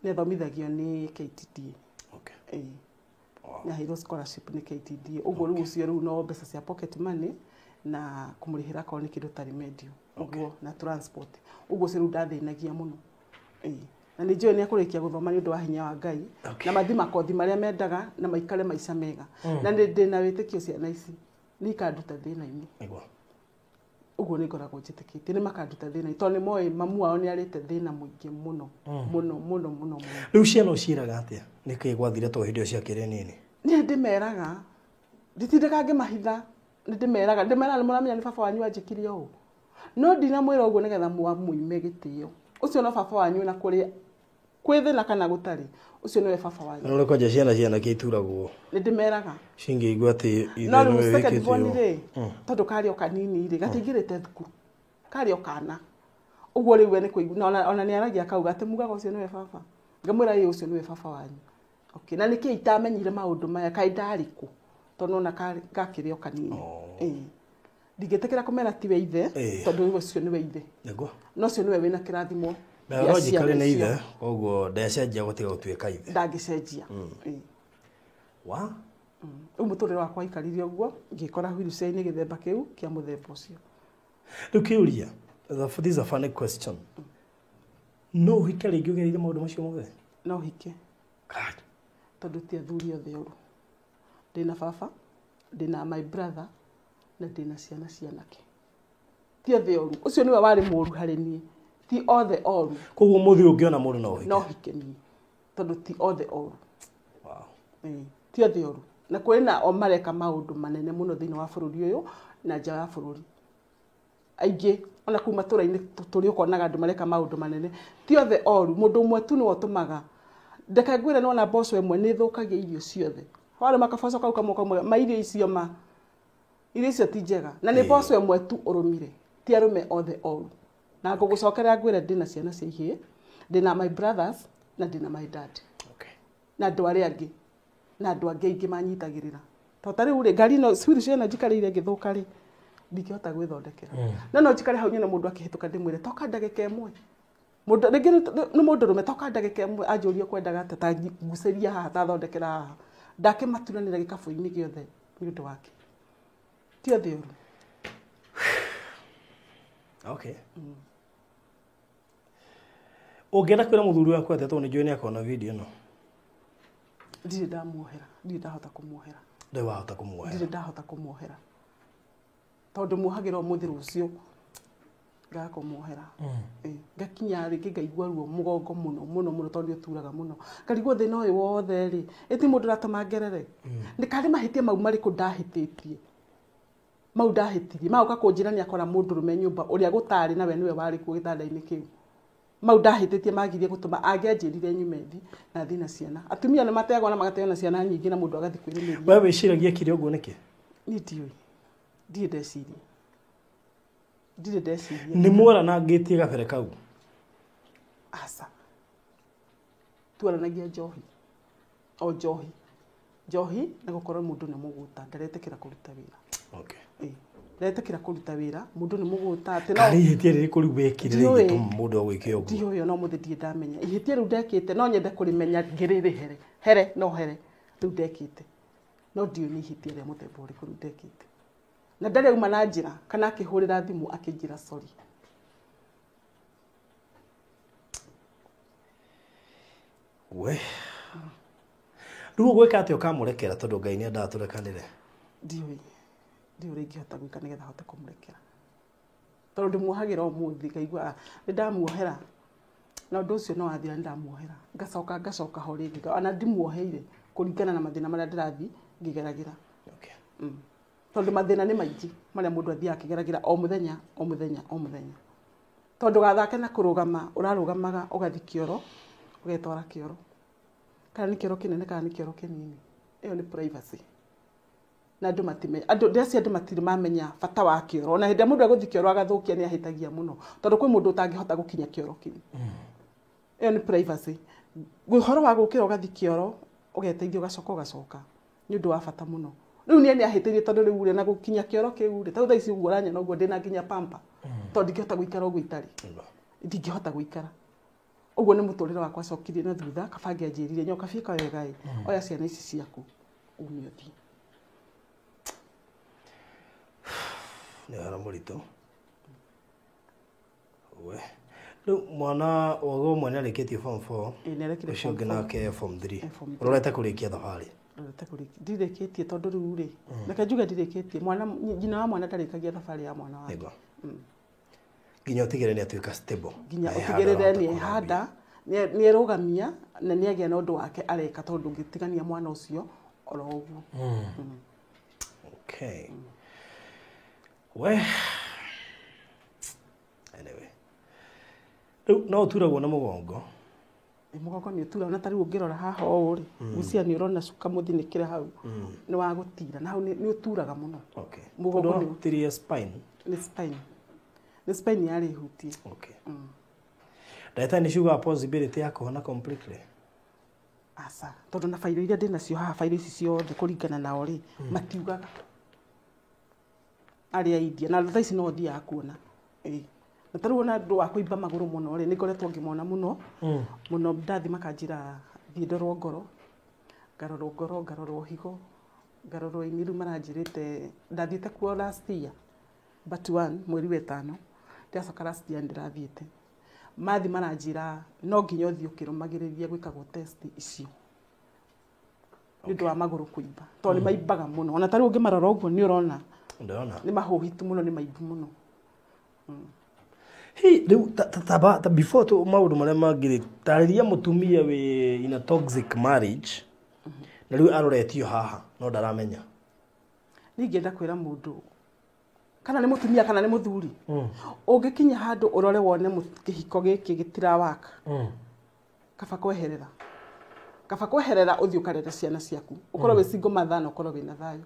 nĩ athomithagio nĩ KTDA. Okay. Ĩĩ. Nĩ aheirwo scholarship nĩ KTDA ũguo. Rĩu ũcio rĩu no mbeca cia pocket money na kũmũrĩhĩra akorwo nĩ kĩndũ ta remedial ũguo na transport ũguo. Ũcio rĩu ndathĩnagia mũno. Ĩĩ. Na nĩ njũĩ nĩ ekũrĩkia gũthoma nĩ ũndũ wa hinya wa Ngai Okay. na mathi makothi marĩa mendaga na maikare maica mega, na nĩ ndĩna wĩtĩkio ciana ici nĩ ikanduta thĩna-inĩ. Nĩguo. Ũguo nĩ ngoragwo njĩtĩkĩtie nĩ makanduta thĩna-inĩ tondũ nĩ moĩ mamu wao nĩ arĩte thĩna mũingĩ mũno mũno mũno mũno mũno. Rĩu ciana ũciĩraga atĩa nĩkĩ gwathire to hĩndĩ ĩyo ciakĩrĩ nini? Niĩ ndĩmeraga, nditindĩkaga ngĩmahitha, nĩ ndĩmeraga, ndĩmeraga nĩ mũramenya nĩ baba wanyu anjĩkire ũũ, no ndinamwĩra ũguo nĩgetha mwamũime gĩtĩo ũcio, no baba wanyu na kũrĩ kwĩ thĩna kana gũtarĩ, ũcio nĩwe baba wanyu. Na nĩ kwanja ciana cianake ituragwo Nĩ ndĩmeraga. cingĩigua atĩ ithe No rĩu nĩwe second wĩkĩte born ũũ. rĩ, tondũ karĩ o kanini rĩ, gatiingĩrĩte thukuru, karĩ o kana ũguo, rĩu we nĩ kũigua na ona nĩ aragia akauga atĩ mugaga ũcio nĩwe baba, ngamwĩra ĩ ũcio nĩwe baba wanyu. Okay, na nĩkĩ itamenyire maũndũ maya, kaĩ ndarĩ kũ? Tondũ ona gakĩrĩ o kanini. Oh. Ĩĩ. Ndingĩtĩkĩra kũmera tiwe ithe Ĩĩ. tondũ rĩu ũcio nĩwe ithe. Nĩguo. No ũcio nĩwe wĩna kĩrathimo gĩa Biologically ciana nĩ icio. ithe, koguo ndecenjia gũtiga gũtuĩka ithe. Ndangĩcenjia. Ĩĩ. Wa Rĩu mũtũrĩre wakwa waikarire ũguo, ngĩkora wheelchair-inĩ gĩthemba kĩu kĩa mũthemba ũcio. Rĩu kĩũria, this is a funny question, no ũhike rĩngĩ ũgereire maũndũ macio mothe? No hike. God. Tondũ ti athuri othe oru. Ndĩna baba, ndĩna my brother na ndĩna ciana cianake. Ti othe oru. Ũcio nĩwe warĩ mũru harĩ niĩ. Ti othe oru. Koguo mũthĩ ũngĩona mũndũ no ũhike? No hike niĩ. Tondũ ti othe oru. Wow. Ti othe oru. Na kũrĩ na o mareka maũndũ manene mũno thĩinĩ wa bũrũri ũyũ na nja wa bũrũri. Aingĩ ona kũu matũra-inĩ tũrĩ ũkonaga andũ mareka maũndũ manene. Ti othe oru. Mũndũ ũmwe tu nĩwe ũtũmaga. Ndeke ngwĩre nĩwona mboco ĩmwe nĩ ĩthũkagia irio ciothe. Warũma kaboco kau kamwe kamwe, ma irio icio ma. Irio icio ti njega. Na nĩ mboco ĩmwe tu ũrũmire. Ti arũme othe oru. Na ngũgũcokerera ngwĩre ndĩna ciana cia ihĩĩ, ndĩna my brothers na ndĩna my dad. Okay. Na andũ arĩa angĩ. Na andũ angĩ aingĩ manyitagĩrĩra. To ta rĩu rĩ, ngari ĩno wheelchair ĩno njikarĩire ĩngĩthũka rĩ, ndingĩhota gwĩthondekera. No no njikare hau nyone mũndũ akĩhĩtũka ndĩmwĩre toka ndagĩka ĩmwe. Mũndũ rĩngĩ nĩ mũndũrũme toka ndagĩka ĩmwe anjũrie kwendaga atĩa ta ngucĩria haha ta thondekera haha. Ndakĩmaturanĩra gĩkabũ-inĩ gĩothe nĩ ũndũ wake. Ti othe oru. Okay. Ũngĩenda kwĩra mũthuri waku atĩa tondũ nĩ njũĩ nĩ akona video ĩno? Ndirĩ ndamuohera, ndirĩ ndahota kũmuohera. Ndũrĩ wahota kũmuohera. Ndirĩ ndahota kũmuohera. Tondũ muohagĩra ũmũthĩ rũciũ ngaga kũmuohera. Ngakinya rĩngĩ ngaigua ruo mũgongo mũno mũno mũno tondũ nĩ ũturaga mũno. Ngarigwo thĩna ũyũ wothe rĩ, ĩ ti mũndũ ũratũma ngerere? Nĩ karĩ mahĩtia mau marĩkũ ndahĩtĩtie? Mau ndahĩtirie. Magoka kũnjĩra nĩ akora mũndũrũme nyũmba ũrĩa gũtarĩ nawe nĩwe warĩ kuo gĩtanda-inĩ kĩu. Mau ndahĩtĩtie magirie gũtũma angĩanjĩrire nyume thi na thiĩ na ciana. Atumia nĩ mateagwo na magateo na ciana nyingĩ na mũndũ agathiĩ kwĩrĩmĩria. We wĩciragia kire ũguo nĩkĩ? Niĩ ndiũĩ. Ndirĩ ndeciria. Ndirĩ ndeciria. Nĩ mwaranangĩtie gabere kau? Aca. Twaranagia njohi. O njohi. Njohi na gũkorwo mũndũ nĩ mũgũta, ndaretĩkĩra kũruta wĩra. Okay. Ndaretĩkĩra kũruta wĩra, mũndũ nĩ mũgũta atĩ no Karĩ ihĩtia rĩrĩkũ rĩu wekire Ndiũĩ. rĩngĩtũma mũndũ agwĩke ũguo? Ndiũĩ ona ũmũthĩ ndirĩ ndamenya. Ihĩtia rĩu ndekĩte no nyende kũrĩmenya ngĩrĩrĩhere. Here no here rĩu ndekĩte. No ndiũĩ nĩ ihĩtia rĩa mũthemba ũrĩkũ rĩu ndekĩte. Na ndarĩ auma na njĩra kana akĩhũrĩra thimũ akĩnjĩra sorry. We. Rĩu ũgwĩka atĩa ũkamũrekera tondũ Ngai nĩendaga tũrekanĩre? Ndiũĩ. Ndiũĩ ũrĩa ingĩhota gwĩka nĩgetha hote kũmũrekera. Tondũ ndĩmuohagĩra ũmũthĩ ngaigua nĩ ndamuohera. Na ũndũ ũcio no wathira nĩ ndamuohera. Ngacoka ngacoka ho rĩngĩ. Ona ndimuoheire kũringana na mathĩna marĩa ndĩrathiĩ ngĩgeragĩra. Okay. Tondũ mathĩna nĩ maingĩ marĩa mũndũ athiaga akĩgeragĩra o mũthenya, o mũthenya, o mũthenya. Tondũ gathake na kũrũgama, ũrarũgamaga ũgathiĩ kĩoro, ũgetwara kĩoro. Kana nĩ kĩoro kĩnene kana nĩ kĩoro kĩnini. Ĩyo nĩ privacy. Na andũ matimenya, andũ ndĩreciria andũ matirĩ mamenya bata wa kĩoro. Ona hĩndĩ ĩrĩa mũndũ egũthiĩ kĩoro agathũkia nĩ ahĩtagia mũno. Tondũ kwĩ mũndũ ũtangĩhota gũkinya kĩoro kĩu. Ĩyo nĩ privacy. Ũhoro wa gũkĩra ũgathiĩ kĩoro, ũgeteithia ũgacoka ũgacoka. Nĩ ũndũ wa bata mũno. Rĩu niĩ nĩ ahĩtĩirie tondũ rĩu rĩ, na gũkinya kĩoro kĩu rĩ, ta thaa ici ũguo ũranyona ũguo ndĩna nginya pamper. Tondũ ndingĩhota gũikara ũguo itarĩ. Ndingĩhota gũikara. Ũguo nĩ mũtũrĩre wakwa acokirie na thutha, kaba angĩanjĩrire, nyoka biĩka wega ĩ, oya ciana ici ciaku, ume ũthiĩ. Nĩ ũhoro mũritũ. We. Rĩu mwana wago ũmwe nĩ arĩkĩtie form 4. Ĩ, nĩ arĩkĩtie Ũcio form ũngĩ four. nake form 3. Ĩ, form 3. Ũrorete kũrĩkia thabarĩ? Ũrorete kũrĩkia. Ndirĩkĩtie tondũ rĩu rĩ, reke njuge ndirĩkĩtie. Mwana, nyina wa mwana ndarĩkagia thabarĩ ya mwana wake. Nĩguo. Nginya ũtigĩrĩre nĩ atuĩka stable. Nginya Na ũtigĩrĩre ehanda nĩ ahota ehanda, nĩ erũgamia na nĩ agĩa na ũndũ wake areka tondũ ndũngĩtigania mwana ũcio oro ũguo. Okay. We. Anyway. Rĩu no ũturagwo na mũgongo? Ĩ, mũgongo nĩ ũturagwo, na ta rĩu ũngĩrora haha ũũ rĩ, ngwĩciria nĩ ũrona cuka mũthinĩkĩre hau. Nĩ wa gũtira, na hau nĩ ũturaga mũno. Okay. Mũgongo Tondũ nĩ wahutirie spine? Nĩ spine. Nĩ spine yarĩ hutie. Okay. Ndagĩtarĩ nĩ ciugaga possibility ya kũhona completely? Aca, tondũ na bairo iria ndĩnacio haha, bairo ici ciothe kũringana nao rĩ, matiugaga. Arĩa India, na thaa ici no thiaga kuona. Ĩ. Na ta rĩu ona andũ a kũimba magũrũ mũno rĩ, nĩ ngoretwo ngĩmona mũno. Mũno ndathi makanjĩra thiĩ ndorwo ngoro, ngarorwo ngoro, ngarorwo higo, ngarorwo ini, rĩu maranjĩrĩte, ndathiĩte kuo last year, but one, mweri wa ĩtano, ndĩracoka last year ndĩrathiĩte. Mathi maranjĩra no nginya ũthiĩ ũkĩrũmagĩrĩria gwĩkagwo test icio. Nĩ ũndũ wa magũrũ kũimba, tondũ nĩ maimbaga mũno. Ona ta rĩu ũngĩmarora ũguo nĩ ũrona. Ndĩrona. Nĩ mahũhitu mũno, nĩ maimbu mũno. Hi rĩu ta before tu maũndũ marĩa mangĩ rĩ, tarĩria mũtumia wĩ in a toxic marriage na rĩu aroretio haha no ndaramenya. Niĩ ingĩenda kwĩra mũndũ, kana nĩ mũtumia kana nĩ mũthuri, ũngĩkinya handũ ũrore wone kĩhiko gĩkĩ gĩtirawaka, kaba kweherera, kaba kweherera ũthiĩ ũkarere ciana ciaku, ũkorwo wĩ single mother na ũkorwo wĩna thayũ,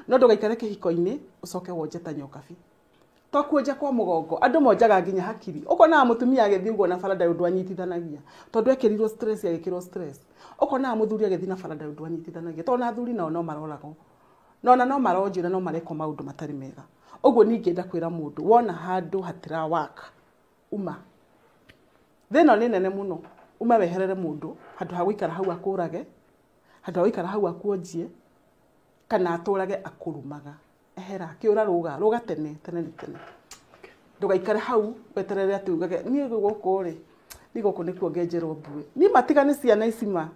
no ndũgaikare kĩhiko-inĩ ũcoke wonje ta nyokabi. To kuonja kwa mũgongo, andũ monjaga nginya hakiri. Ũkonaga mũtumia agĩthiĩ ũguo na bara ndarĩ ũndũ anyitithanagia, tondũ ekĩrirwo stress, agĩkĩrwo stress. Ũkonaga mũthuri agĩthiĩ na bara ndarĩ ũndũ anyitithanagia, tondũ na athuri nao no maroragwo, no ona no maronjwo na no marekwo maũndũ matarĩ mega. Ũguo niĩ ingĩenda kwĩra mũndũ, wona handũ hatirawaka, uma. Thĩ ĩno nĩ nene mũno, uma weherere mũndũ, handũ ha gũikara hau akũrage, handũ ha gũikara hau akuonjie, kana atũrage akũrumaga. Ehera, kĩũra rũga, rũga tene, tene nĩ tene. Ndũgaikare hau weterere atĩ ugage niĩ gũkũ rĩ, niĩ gũkũ nĩkuo ngenjerwo mbuĩ. Niĩ ma tiga nĩ ciana ici ma,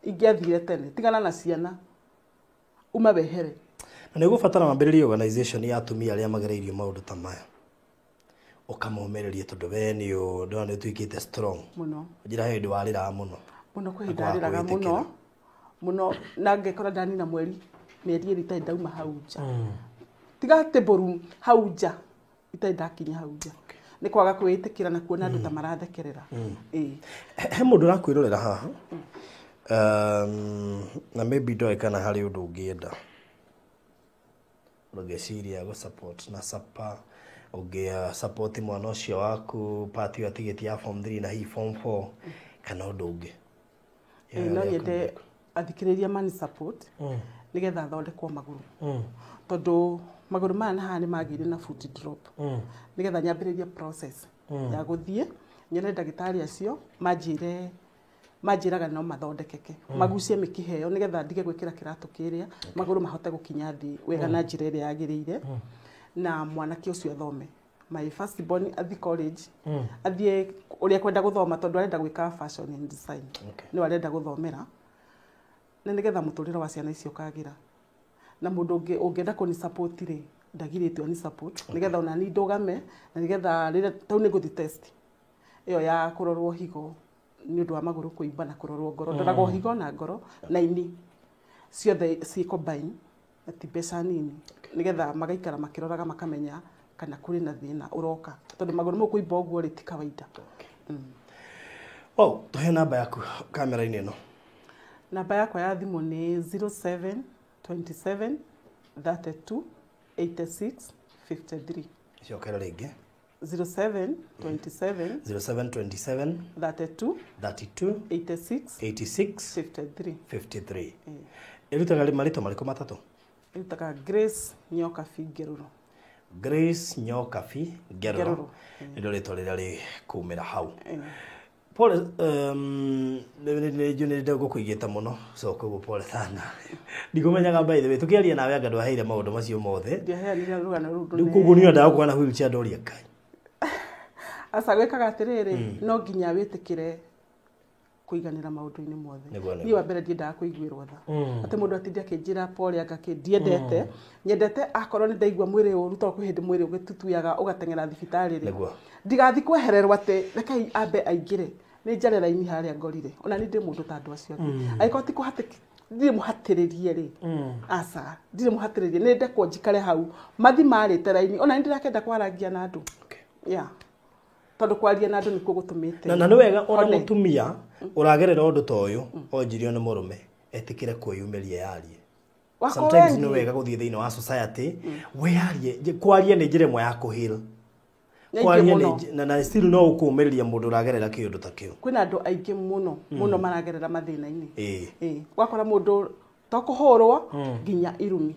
ingĩathire tene, tigana na ciana, uma wehere. Na nĩ ũgũbatara wambĩrĩrie organization ya atumia arĩa magereirio maũndũ ta maya, ũkamomĩrĩria, tondũ we nĩ ndona nĩ ũtuĩkĩte strong. Mũno. Njĩra hĩndĩ warĩraga mũno. Mũno, kwĩ hĩndĩ Na kwaga ndarĩraga kwĩĩtĩkĩra. Mũno mũno, na ngekora ndanina mweri, mĩeri 2 itarĩ ndauma hau nja, tiga table room, hau nja itarĩ ndakinya hau nja, nĩ kwaga kwĩĩtĩkĩra na kuona andũ ta marathekerera. Ĩĩ. He mũndũ ũrakwĩrorera haha, na maybe ndoĩ kana harĩ ũndũ ũngĩenda, ũngĩciria gũ support na sapa ũngĩ support mwana ũcio waku part ĩyo atigĩtie ya form 3 na hihi form 4 kana ũndũ ũngĩ. Ĩĩ, no nyende athikĩrĩria mani support nĩgetha athondekwo magũrũ, tondũ magũrũ maya na haha nĩ magĩire na foot drop, nĩgetha nyambĩrĩrie process ya gũthiĩ nyone ndagĩtarĩ acio manjĩre, manjĩraga no mathondekeke, magucie mĩkiha ĩyo nĩgetha ndige gwĩkĩra kĩratũ kĩrĩa, magũrũ mahote gũkinya thĩ wega na njĩra ĩrĩa yagĩrĩire, na mwanake ũcio athome, my first born athiĩ college, athiĩ ũrĩa kwenda gũthoma, tondũ arenda gwĩka fashion and design. Nĩwe arenda gũthomera, na nĩgetha mũtũrĩre wa ciana icio ũkagĩra. Na mũndũ ũngĩ ũngĩenda kũni support rĩ, ndagirĩtio ni support, nĩgetha ona ni ndũgame, na nĩgetha rĩrĩa tau nĩ ngũthiĩ test ĩyo ya kũrorwo higo nĩ ũndũ wa magũrũ kũimba na kũrorwo ngoro. Ndoragwo higo na ngoro na ini ciothe ciĩ combine, na ti mbeca nini, nĩgetha magaikara makĩroraga makamenya kana kũrĩ na thĩna ũroka, tondũ magũrũ mau kũimba ũguo rĩ, ti kawaida. Wow, tũhe namba yaku kamera-inĩ ĩno. Namba yakwa ya thimũ nĩ 07 27 32 86 53. Cokera rĩngĩ. 07 27 0727 32 32 86 86 53. 53. Ĩrutaga marĩtwa marĩkũ matatũ? Ĩrutaga Grace Nyokabi Ngerũro. Grace Nyokabi Ngerũro. Ngerũro. Nĩrĩo rĩtwa rĩrĩa rĩkumĩra hau. Pole, nĩ ngũkũigĩte mũno, so koguo pole sana. Ndikũmenyaga, by the way, tũkĩaria nawe anga ndwaheire maũndũ macio mothe. Ndiaheanire rũgano rũu. Rĩu koguo nĩ wendaga kuona wheelchair, ndoria Ngai. Aca, gwĩkaga atĩrĩrĩ, no nginya wĩtĩkĩre kũiganĩra maũndũ-inĩ mothe. Nĩguo. Niĩ wa mbere ndiendaga kũiguĩrwo tha, atĩ mũndũ atinde akĩnjĩra pole, anga kĩ, ndiendete. Nyendete akorwo nĩ ndaigua mwĩrĩ ũru, tondũ kwĩ hĩndĩ mwĩrĩ ũgĩtutuyaga ũgateng'era thibitarĩ rĩ, ndigathi kwehererwo atĩ rekei ambe aingĩre nĩ njare raini harĩa ngorire. Ona niĩ ndĩ mũndũ ta andũ acio angĩ, angĩkorwo ti kũhatĩki, ndirĩ mũhatĩrĩrie rĩ, aca, ndirĩ mũhatĩrĩrie, nĩ ndekwo njikare hau mathi marĩte raini. Ona nĩ ndĩrakenda kwarangia na andũ, yeah, tondũ kwaria na andũ nĩkuo gũtũmĩte Na nĩ wega ona hone. Mũtumia ũragerera ũndũ ta ũyũ onjirio nĩ mũrũme etĩkĩre kwĩyumĩria yarie. Wako Sometimes wengi. nĩ wega gũthiĩ thĩinĩ wa society wĩyarie. Kwaria nĩ njĩra ĩmwe ya kũheal. Nĩ aingĩ Kwaria nĩ mũno. na still no ũkũmĩrĩria mũndũ ũragerera kĩũndũ ta kĩu. Kwĩna andũ aingĩ mũno mũno maragerera mathĩna-inĩ. Ĩĩ, ũgakora mũndũ to kũhũrwo, nginya irumi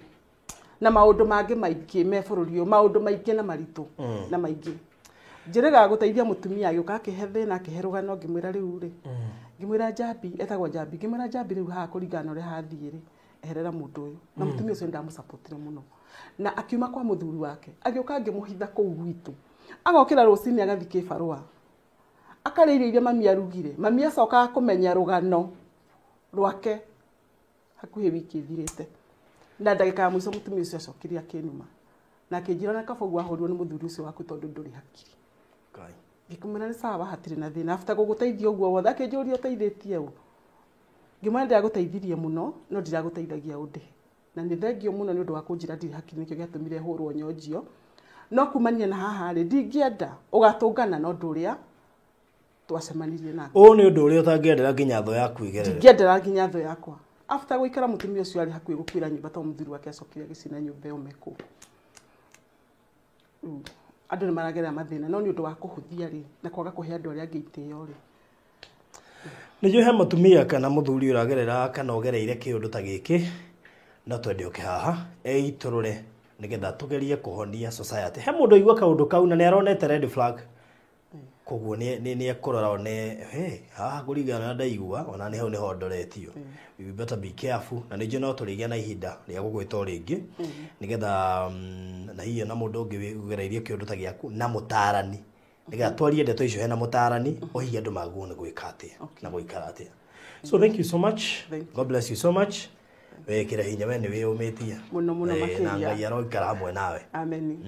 na maũndũ mangĩ maingĩ me bũrũri ũyũ, maũndũ maingĩ na maritũ na maingĩ. Njĩrĩgaga gũteithia mũtumia agĩũka akĩhe thĩna, akĩhe rũgano, ngĩmwĩra rĩu rĩ, ngĩmwĩra Njambi, etagwo Njambi, ngĩmwĩra Njambi, rĩu haha kũringana na ũrĩa hathiĩ rĩ, eherera mũndũ ũyũ. Na mũtumia ũcio nĩndamũcapotire mũno, na akiuma kwa mũthuri wake, agĩũka ngĩmũhitha kũu gwitũ, agokĩra rũcinĩ agathiĩ kĩbarũa, akarĩa irio iria mami arugire. Mami acokaga kũmenya rũgano rwake hakuhĩ wiki ĩthirĩte, na ndagĩka ya mũico mũtumia ũcio acokire akĩnuma. Na akĩnjĩra na kaba ũguo ahũrirwo nĩ mũthuri ũcio waku tondũ ndũrĩ hakiri. Ngai. Ngĩkĩmwĩra nĩ sawa, hatirĩ na thĩna. After gũgũteithia ũguo wothe, akĩnjũria ũteithĩtie ũ. Ngĩmwĩra ndĩragũteithirie mũno, no ndiragũteithagia ũndĩhe. Na nĩ thengio mũno nĩ ũndũ wa kũnjĩra ndirĩ hakiri, nĩkĩo gĩatũmire hũrwo nyonjio. No kumania na haha rĩ, ndingĩenda ũgatũngana na ũndũ ũrĩa twacemanirie nake. Ũũ nĩ ũndũ ũrĩa ũtangĩendera nginya thũ yaku igerere. Ndingĩendera nginya thũ yakwa. After gũikara mũtumia ũcio arĩ hakuhĩ gũkuĩra nyũmba tondũ mũthuri wake acokire agĩcina nyũmba ĩyo me kũu. Rĩu andũ nĩ maragerera mathĩna, no nĩ ũndũ wa kũhũthia rĩ, na kwaga kũhe andũ arĩa angĩ itĩo rĩ. Nĩnjũĩ he mũtumia kana mũthuri ũragerera kana ũgereire kĩũndũ ta gĩkĩ, no twende ũke haha eitũrũre nĩgetha tũgerie kũhonia society. He mũndũ aigua kaũndũ kau na nĩ aronete red flag, koguo nĩ ekũrora one hey, haha kũringana na ndaigua ona nĩ hau nĩho ndoretio. You better be careful. Na nĩnjũĩ no tũrĩgĩa na ihinda rĩa gũgwĩta o rĩngĩ nĩgetha na hihi ona mũndũ ũngĩ ũgereirie kĩũndũ ta gĩaku na mũtarani, nĩgetha twarie ndeto icio hena mũtarani, o hihi andũ magwo nĩ gwĩka atĩa na gũikara atĩa. So thank you so much. Thank you. God bless you so much. Wĩkĩre hinya, we nĩ wĩyũmĩtie Mũno, mũno na makĩria. Ngai aroikara hamwe nawe. Amen.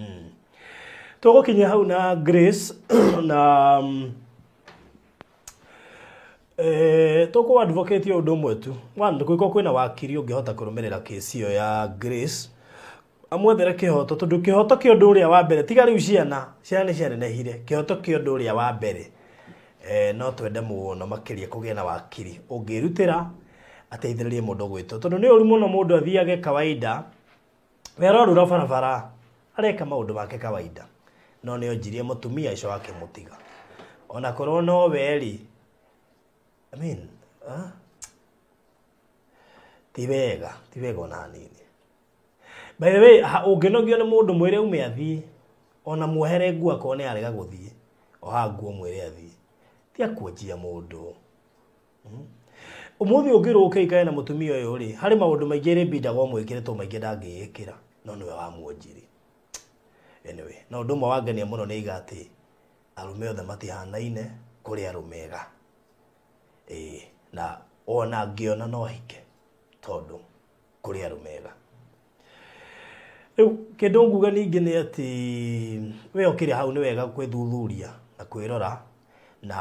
Tũgũkinya hau na Grace na tũkũ advocate ũndũ ũmwe tu. One, kũngĩkorwo kwĩna wakiri ũngĩhota kũrũmĩrĩra kesi ĩyo ya Grace, amwethere kĩhoto, tondũ kĩhoto kĩa ũndũ ũrĩa wa mbere, tiga rĩu ciana, ciana nĩ cianenehire, kĩhoto kĩa ũndũ ũrĩa wa mbere, no twende mũno makĩria kũgĩa na wakiri ũngĩrutĩra ateithĩrĩrie mũndũ gwĩtwo, tondũ nĩ ũru mũno mũndũ athiage kawaida, we arorũra barabara areka maũndũ make kawaida, no nĩ onjirie mũtumia ũcio wake mũtiga, ona korwo no we rĩ, I mean, ti wega, ti wega ona hanini. By the way, ũngĩnogio nĩ mũndũ mwĩre ume athiĩ, ona muohere nguo akorwo nĩ arega gũthiĩ, oha nguo mwĩre athiĩ, ti akuonjia mũndũ. Ũmũthĩ ũngĩrũke ikare na mũtumia ũyũ rĩ, harĩ maũndũ maingĩ ĩrĩbindagwo mwĩkĩre to maingĩ ndangĩĩkĩra, no nĩwe wamuonjirie. Anyway, no ũndũ ũmwe wangenia mũno nĩ iga atĩ arũme othe matihanaine, kũrĩ arũme ega. Na ona ngĩona no ahike tondũ kũrĩ arũme ega. Rĩu kĩndũ nguga ningĩ nĩ atĩ we ũkĩrĩ hau nĩ wega kwĩthuthuria na kwĩrora, na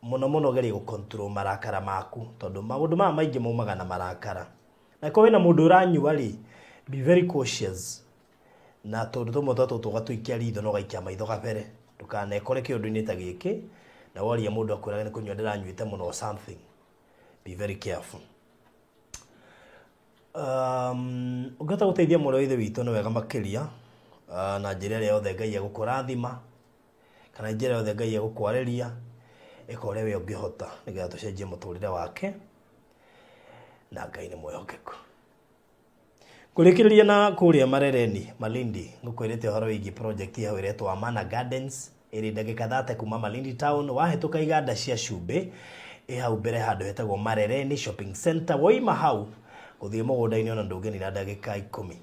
mũno mũno geria gũ control marakara maku, tondũ maũndũ maya maingĩ maumaga na marakara. Na korwo wĩna mũndũ ũranyua rĩ, be very cautious, na tondũ tũmwe twa tũtũ ũgatũikia ritho na ũgaikia maitho kabere, ndũkanekore kĩũndũ-inĩ ta gĩkĩ na woria mũndũ akwĩraga nĩ kũnyua ndĩranyuĩte mũno or something. Be very careful. Ũngĩhota gũteithia mũrũ wa ithe witũ nĩ wega makĩria, na njĩra ĩrĩa yothe Ngai egũkũrathima, kana njĩra yothe Ngai egũkwarĩria, ĩka ũrĩa we ũngĩhota nĩgetha tũcenjie mũtũrĩre wake, na Ngai nĩ mwĩhokeku. Kũrĩkĩrĩria na kũrĩa Marereni, Malindi, ngũkwĩrĩte ũhoro wĩgiĩ project ya ĩretwo Amana Gardens, ĩrĩ ndagĩka 30 kuma Malindi town, wahĩtũka iganda cia cumbĩ, ĩ hau mbere handũ hetagwo Marereni Shopping Center, woima hau gũthiĩ mũgũnda-inĩ ona ndũngĩnina ndagĩka 10.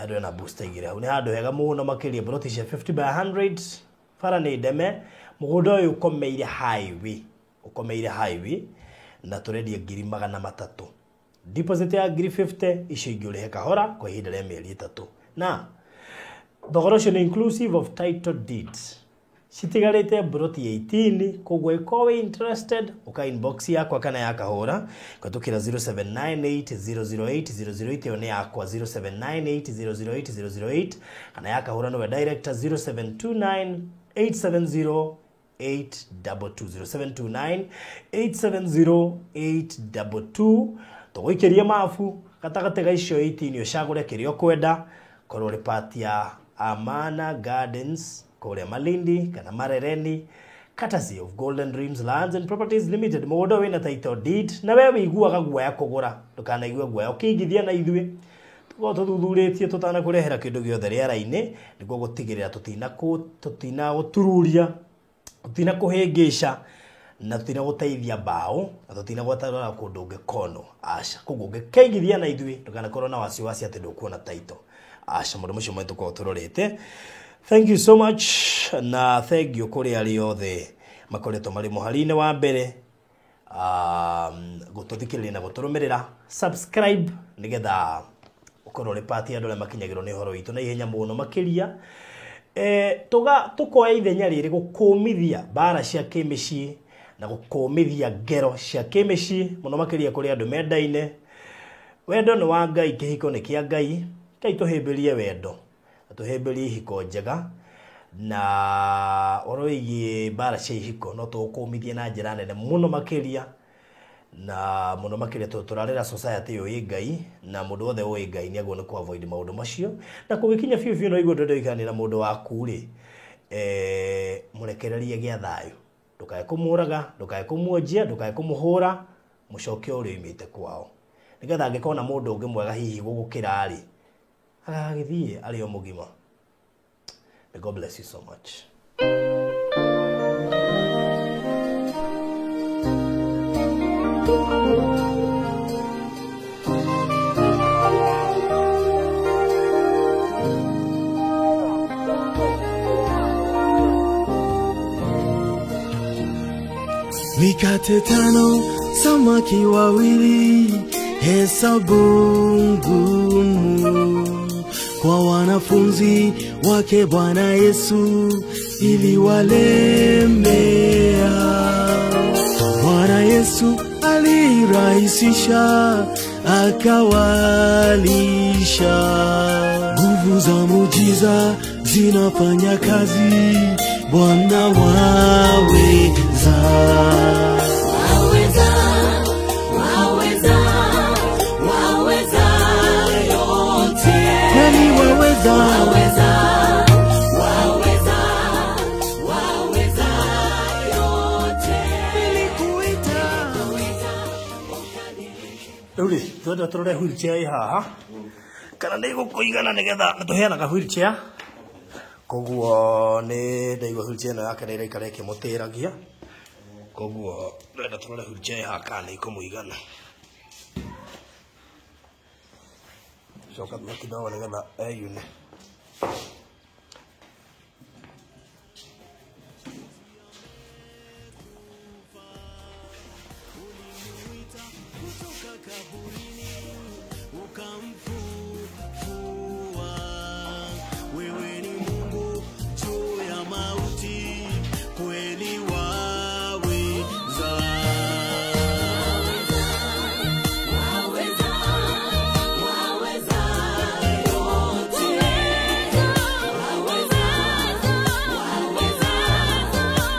Handũ hena booster igĩrĩ hau, nĩ handũ hega mũno makĩria, ploti cia 50 by 100, bara nĩ ndeme, mũgũnda ũyũ ũkomeire highway, ũkomeire highway, na tũrendia ngiri magana matatũ. Deposit ya ngiri 50, icio ingĩ ũrĩhe kahora kwa ihinda rĩa mĩeri 3. Na thogora ũcio nĩ inclusive of title deeds. Citigarĩte broti 18, koguo ĩkorwo wĩ interested, ũka inbox yakwa kana ya Kahũra, kũhetũkĩra 0798008008, ĩyo nĩ yakwa 0798008008, kana ya Kahũra nĩwe director 0729870822, 0729870822. Tũgũikĩrie mabu gatagatĩ ga icio 18 ũcagũre kĩrĩa ũkwenda, korwo ũrĩ part ya Amana Gardens kũrĩa Malindi kana Marereni, courtesy of Golden Dreams Lands and Properties Limited. Mũgũnda wĩna title deed, na we wĩiguaga guoya kũgũra, ndũkanaigue guoya ũkĩigithia na ithuĩ. Tũkorwo tũthuthurĩtie tũtanakũrehera kĩndũ gĩothe rĩera-inĩ, nĩguo gũtigĩrĩra tũtinagũtururia, tũtinakũhĩngĩca, na tũtinagũteithia mbaũ, na tũtinagũtwara kũndũ ũngĩkonwo. Aca, koguo ũngĩkeigithia na ithuĩ, ndũkanakorwo na wasiwasi atĩ ndũkuona title. Aca, maũndũ macio mothe tũkoragwo tũrorete. Thank you so much, na thank you kũrĩ arĩa othe makoretwo marĩ mũhari-inĩ wa mbere, gũtũthikĩrĩria na gũtũrũmĩrĩra. Subscribe nĩgetha ũkorwo Korwo ũrĩ part ya andũ arĩa makinyagĩrwo nĩ ũhoro witũ na ihenya mũno makĩria. Tukoya ithenya rĩrĩ gũkũmithia mbara cia kĩmĩciĩ na gũkũmithia ngero cia kĩmĩciĩ mũno makĩria kũrĩ andũ mendaine. Wendo nĩ wa Ngai, kĩhiko nĩ kĩa Ngai. Ngai tũhĩmbĩrie wendo na tũhĩmbĩrie ihiko njega, na ũhoro wĩgiĩ mbara cia ihiko no tũũkũmithie na njĩra nene mũno makĩria, na mũno makĩria tondũ tũrarera society yũĩ Ngai, na mũndũ wothe ũĩ Ngai nĩ agĩrĩirwo nĩ kũ avoid maũndũ macio. Na kũgĩkinya biũ biũ no igue ndũrenda gũikarania na mũndũ waku rĩ, mũrekererie gĩa thayũ, ndũkae kũmũraga, ndũkae kũmuonjia, ndũkae kũmũhũra, mũcoke ũrĩa oimĩte kwao, nĩgetha angĩkona mũndũ ũngĩ mwega hihi gũgũkĩra rĩ, agagĩthiĩ arĩ o mũgima. May God bless you so much. Mikate tano, samaki wawili, hesabu ngumu kwa wanafunzi wake Bwana Yesu iliwalemea. Bwana Yesu alirahisisha akawalisha. Nguvu za muujiza zinafanya kazi, Bwana waweza. Waweza, waweza, waweza yote. Nani waweza? Waweza, waweza, waweza yote. Nilikuita. Rĩu rĩ, twenda tũrore wheelchair ĩ haha kana nĩ ĩgũkũigana, nĩgetha nĩ tũheanaga wheelchair. Koguo nĩ ndaigua wheelchair ĩno yake nĩ ĩraikara ĩkĩmũtĩragia, koguo ndĩrenda tũrore wheelchair ĩ haha kana nĩ ĩkũmũigana. Coka thutha kidogo nĩgetha eyune. Ukamfufua. Wewe ni Mungu juu ya mauti, kweli waweza. Waweza, waweza yote. Waweza, waweza,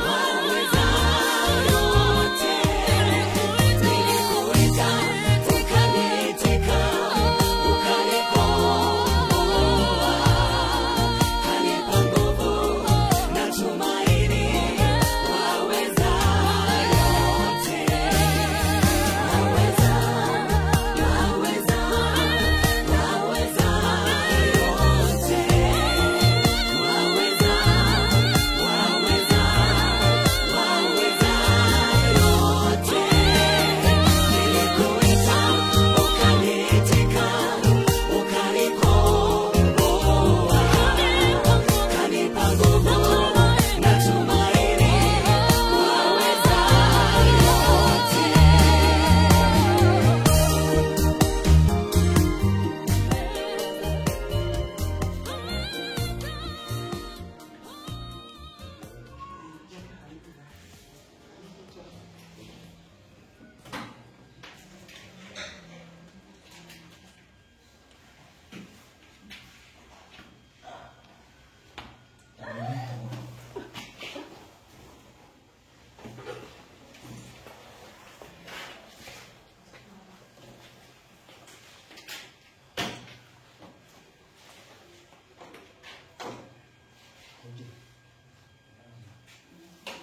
waweza yote. Nilikuita, ukaniitika, ukanikomboa, kanipa nguvu na tumaini. Waweza yote. Waweza, waweza, waweza yote. Waweza, waweza, waweza yote. Nilikuita, ukaniitika, ukanikomboa, kanipa nguvu na tumaini. Waweza yote.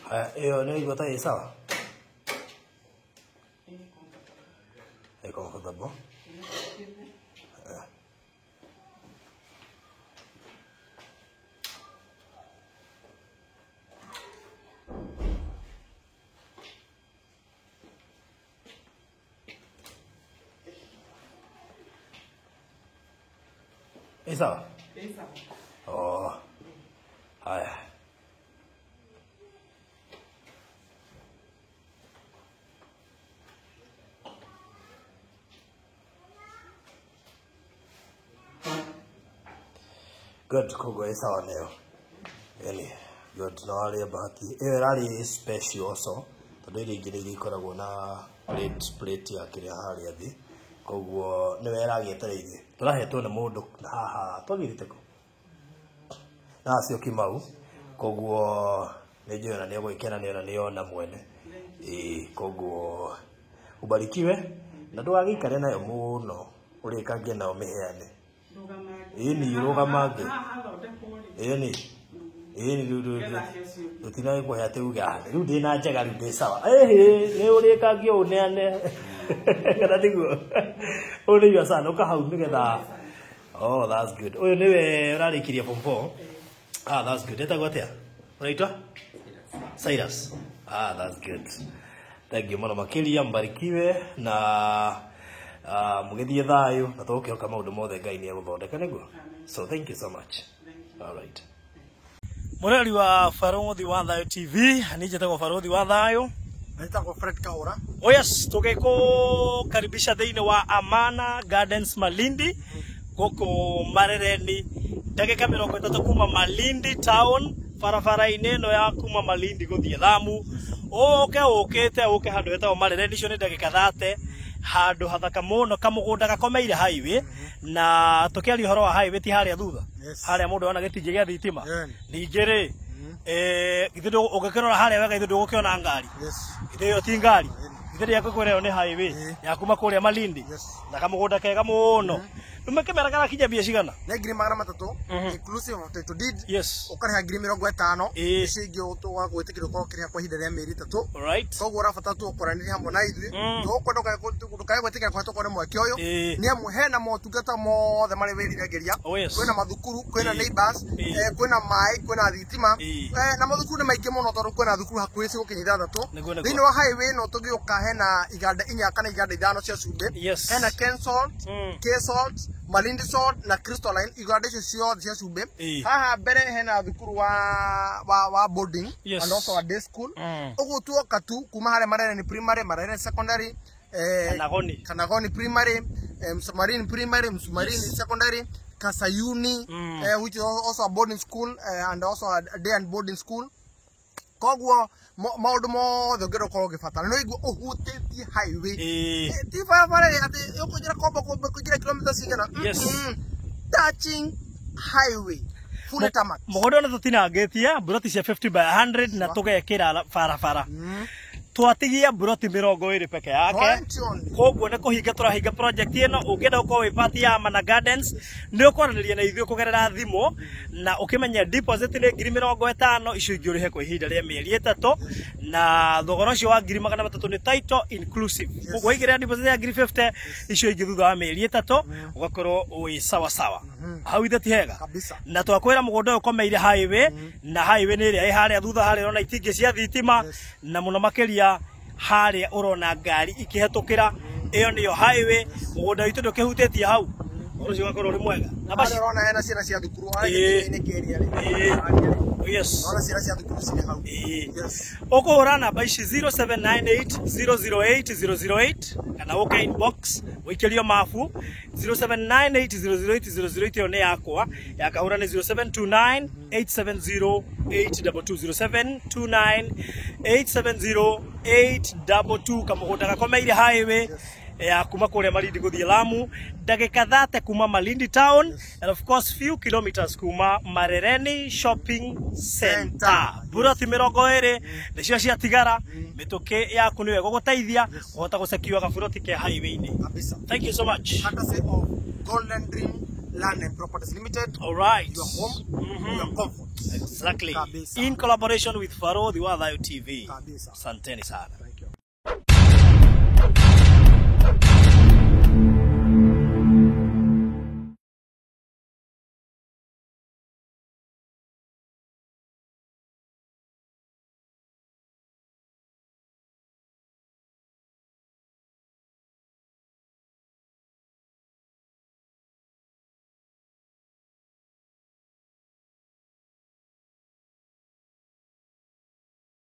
Haya, ĩyo nĩ waigua ta ĩ sawa? Ĩ comfortable. Ĩ sawa? Oh. Haya. Good, koguo ĩ sawa nayo. Yani good, na warĩa bahati ĩyo ĩrarĩ special also, tondũ iria ingĩ nĩ iria ikoragwo na plate ya kĩrĩa harĩa thĩ, koguo nĩwe ĩragĩetereire. Tũrahetwo nĩ mũndũ haha twagĩrĩte kũ na acio Kimau, koguo nĩ njũĩ ona nĩ egũgĩkena nĩ ona nĩ ona mwene. Ĩĩ, koguo ubarikiwe na ndũgagĩikare nayo mũno, ũrĩkangie nayo mĩheane. Ĩni rũgamange. Ĩni ĩni rĩu rũtinagĩkũhe atĩ uge "Ah, rĩu ndĩna njega, rĩu ndĩ sawa." Ĩhĩ, nĩ ũrĩkangie ũneane kana nĩguo ũyũ nĩ igua sana ũka hau nĩgetha. Oh, that's good. Ũyũ nĩwe ũrarĩkirie form 4. Ah, that's good. Etagwo atĩa? Ũraitwa Cyrus. Ah, that's good. Thank you mũno makĩria, mbarikiwe na mũgĩthiĩ thayũ, na tũgũkĩhoka maũndũ mothe Ngai nĩ egũthondeka nĩguo. So thank you so much. All right. Mũrori wa Barothi wa Thayũ TV, niĩ njĩtagwo Barothi wa Thayũ. Naitagwo Fred Kaura. Oh yes, tũgĩkũkaribisha thĩinĩ wa Amana Gardens Malindi, gũkũ Marereni, ndagĩka 30 kuma Malindi town, barabara-inĩ ĩno ya kuma Malindi gũthiĩ Lamu. Ũke ũkĩte ũke handũ hetagwo Marereni, icio nĩ ndagĩka 30, handũ hathaka mũno, kamũgũnda gakomeire highway, na tũkĩaria ũhoro wa highway ti harĩa thutha. Yes. Harĩa mũndũ ona gĩtingĩ gĩa thitima. Yeah. Ningĩ rĩ, githĩ ũngĩkĩrora harĩa wega githĩ ndũgũkĩona ngari? Yes. Githĩ ĩyo ti ngari? Githĩ ndĩakũkwĩra ĩyo nĩ highway ya kuma kũrĩa Malindi? Yes. Na kamũgũnda kega mũno. Rĩu kĩmera karakinya mbia cigana? Nĩ 300,000 inclusive of title deed. Yes. Ũkarĩha 50,000. Ĩĩ. Icio ingĩ ũgwĩtĩkĩrio ũkorwo ũkĩrĩha kwa ihinda rĩa mĩeri 3. Alright. Koguo ũrabatara tu ũkoranĩre hamwe na ithuĩ. Tũgũkwenda ndũkae gwĩtĩkĩra kũhetũkwo nĩ mweke ũyũ. Ĩĩ. Nĩ amu hena motungata mothe marĩa wĩriragĩria. Oh, yes. Kwĩna mathukuru, kwĩna Ĩĩ. neighbors, Ĩĩ. Kwĩna maĩ, kwĩna thitima. Ĩĩ. Na mathukuru nĩ maingĩ mũno tondũ kwĩna thukuru hakuhĩ cigũkinya 6. Nĩguo, nĩguo. Thĩinĩ wa highway ĩno tũgĩũka hena iganda 4 kana iganda 5 cia cumbĩ. Yes. Hena Ken Salt, K Salt, Malindi Salt na Crystalline, iganda icio ciothe cia cumbĩ. Ĩĩ. Haha mbere hena thukuru wa boarding Yes. and also a day school. Ũguo tuoka tu kuma harĩa Marereni primary, Marereni secondary, Kanagoni. Kanagoni primary, Msumarini primary, Msumarini secondary, Kasayuni, which is also a boarding school, and also a day and boarding school. Koguo maũndũ mothe ũngĩenda ũkorwo ũgĩbatara no igua ũhutĩtie highway. Ĩĩ. Ti barabara ĩrĩa atĩ ũkũingĩra kombo kombo kũingĩra kilomita cigana. Yes. Touching highway fully tarmac. Mũgũnda ũyũ tũtinangĩtie mburoti cia 50 by 100 na tũgekĩra barabara. Twatigia mburoti 20 peke yake. 20 only. Koguo nĩ kũhinga tũrahinga project ĩno. Ũngĩenda gũkorwo wĩ part ya Amana Gardens, nĩ ũkwaranĩria na ithuĩ kũgerera thimũ, na ũkĩmenye deposit nĩ 50,000, icio ingĩ ũrĩhe kwa ihinda rĩa mĩeri 3, na thogora ũcio wa 300,000 nĩ title inclusive. Koguo waigĩrĩra deposit ya 50,000, icio ingĩ thutha wa mĩeri 3 ũgakorwo wĩ sawa sawa. Hau ithe ti hega? Kabisa. Na twakwĩra mũgũnda ũyũ ũkomeire highway, na highway nĩ ĩrĩa ĩ harĩa thutha, harĩa ũrona itingĩ cia thitima, na mũno makĩria harĩa ũrona ngari ikĩhetũkĩra, ĩyo nĩyo highway. Mũgũnda witũ ndũkĩhutĩtie hau, ũndũ ũcio ũgakorwo ũrĩ mwega na basi. Harĩa ũrona hena ciana cia thukuru harĩa Ĩĩ. gĩtingĩ-inĩ kĩrĩa rĩ. Ĩĩ. Harĩa rĩ. Yes. Ũrona ciana cia thukuru cirĩ hau. Ĩĩ. Yes. Ũkũhũra namba ici 0798 008 008 kana ũke inbox ũikĩrio mabu. 0798 008 008 ĩyo nĩ yakwa, ya kahũra nĩ 0729 870 822, 0729 870 822. Kamũgũnda gakomeire highway ya kuma kũrĩa Malindi gũthiĩ Lamu, ndagĩka 30 kuma Malindi town, and of course few kilometers kuma Marereni shopping center. Center. Mburoti 20 nĩcio ciatigara. Mĩtũkĩ yaku nĩyo ĩgũgũteithia kũhota gũsekiwa gaburoti ke highway-inĩ. Kabisa. Thank you so much. Courtesy of Golden Dream Land and Properties Limited. All right. Your home, your comfort. Exactly. Kabisa. In collaboration with Farodhi wa Thayo TV. Kabisa. Asanteni sana.